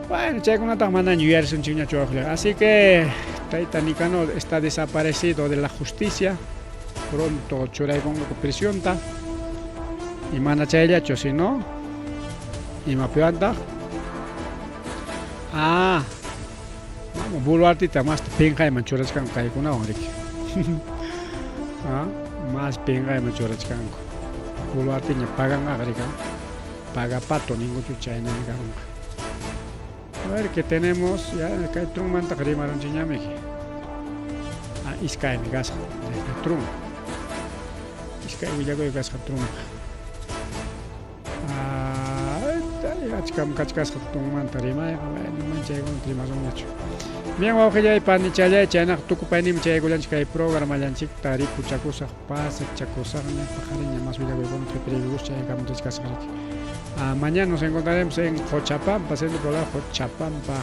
Bueno, chaykunataqa manaña yuyarisunchikñachu wawqillayqa. Así que tayta Nicanor está desaparecido de la justicia. Pronto churaykunqaku prisionta. Y mana chayllachu, sino imapiwantaq. Ah, vamos, Boluartita más pinqayman churachkanku kaykunawan riki. Ah, más pinqayman churachkanku. Boluarteña paganqaqa riki. Paga pato ninguchu chaynami karunqa. A ver qué tenemos, ya kay trunmantaq rimarunchikñamiki. Ah, iskaymi kasqa desde trun. Iskay willakuy kasqa trunpa. Ah, achkam kachkasqa trunmanta rimayqa, bueno, mana chaykunata rimasunñachu. Bien wawqillay panichallay chaynaqa tukupayninmi chayaykullanchik kay programallanchikta rikuchakusaq pasachakusaqña paqarinña más willakuykuna qhipiriykukus chayaykamutachkasaq riki. Ah, mañana nos encontraremos en Qochapampa, centro poblado Qochapampa.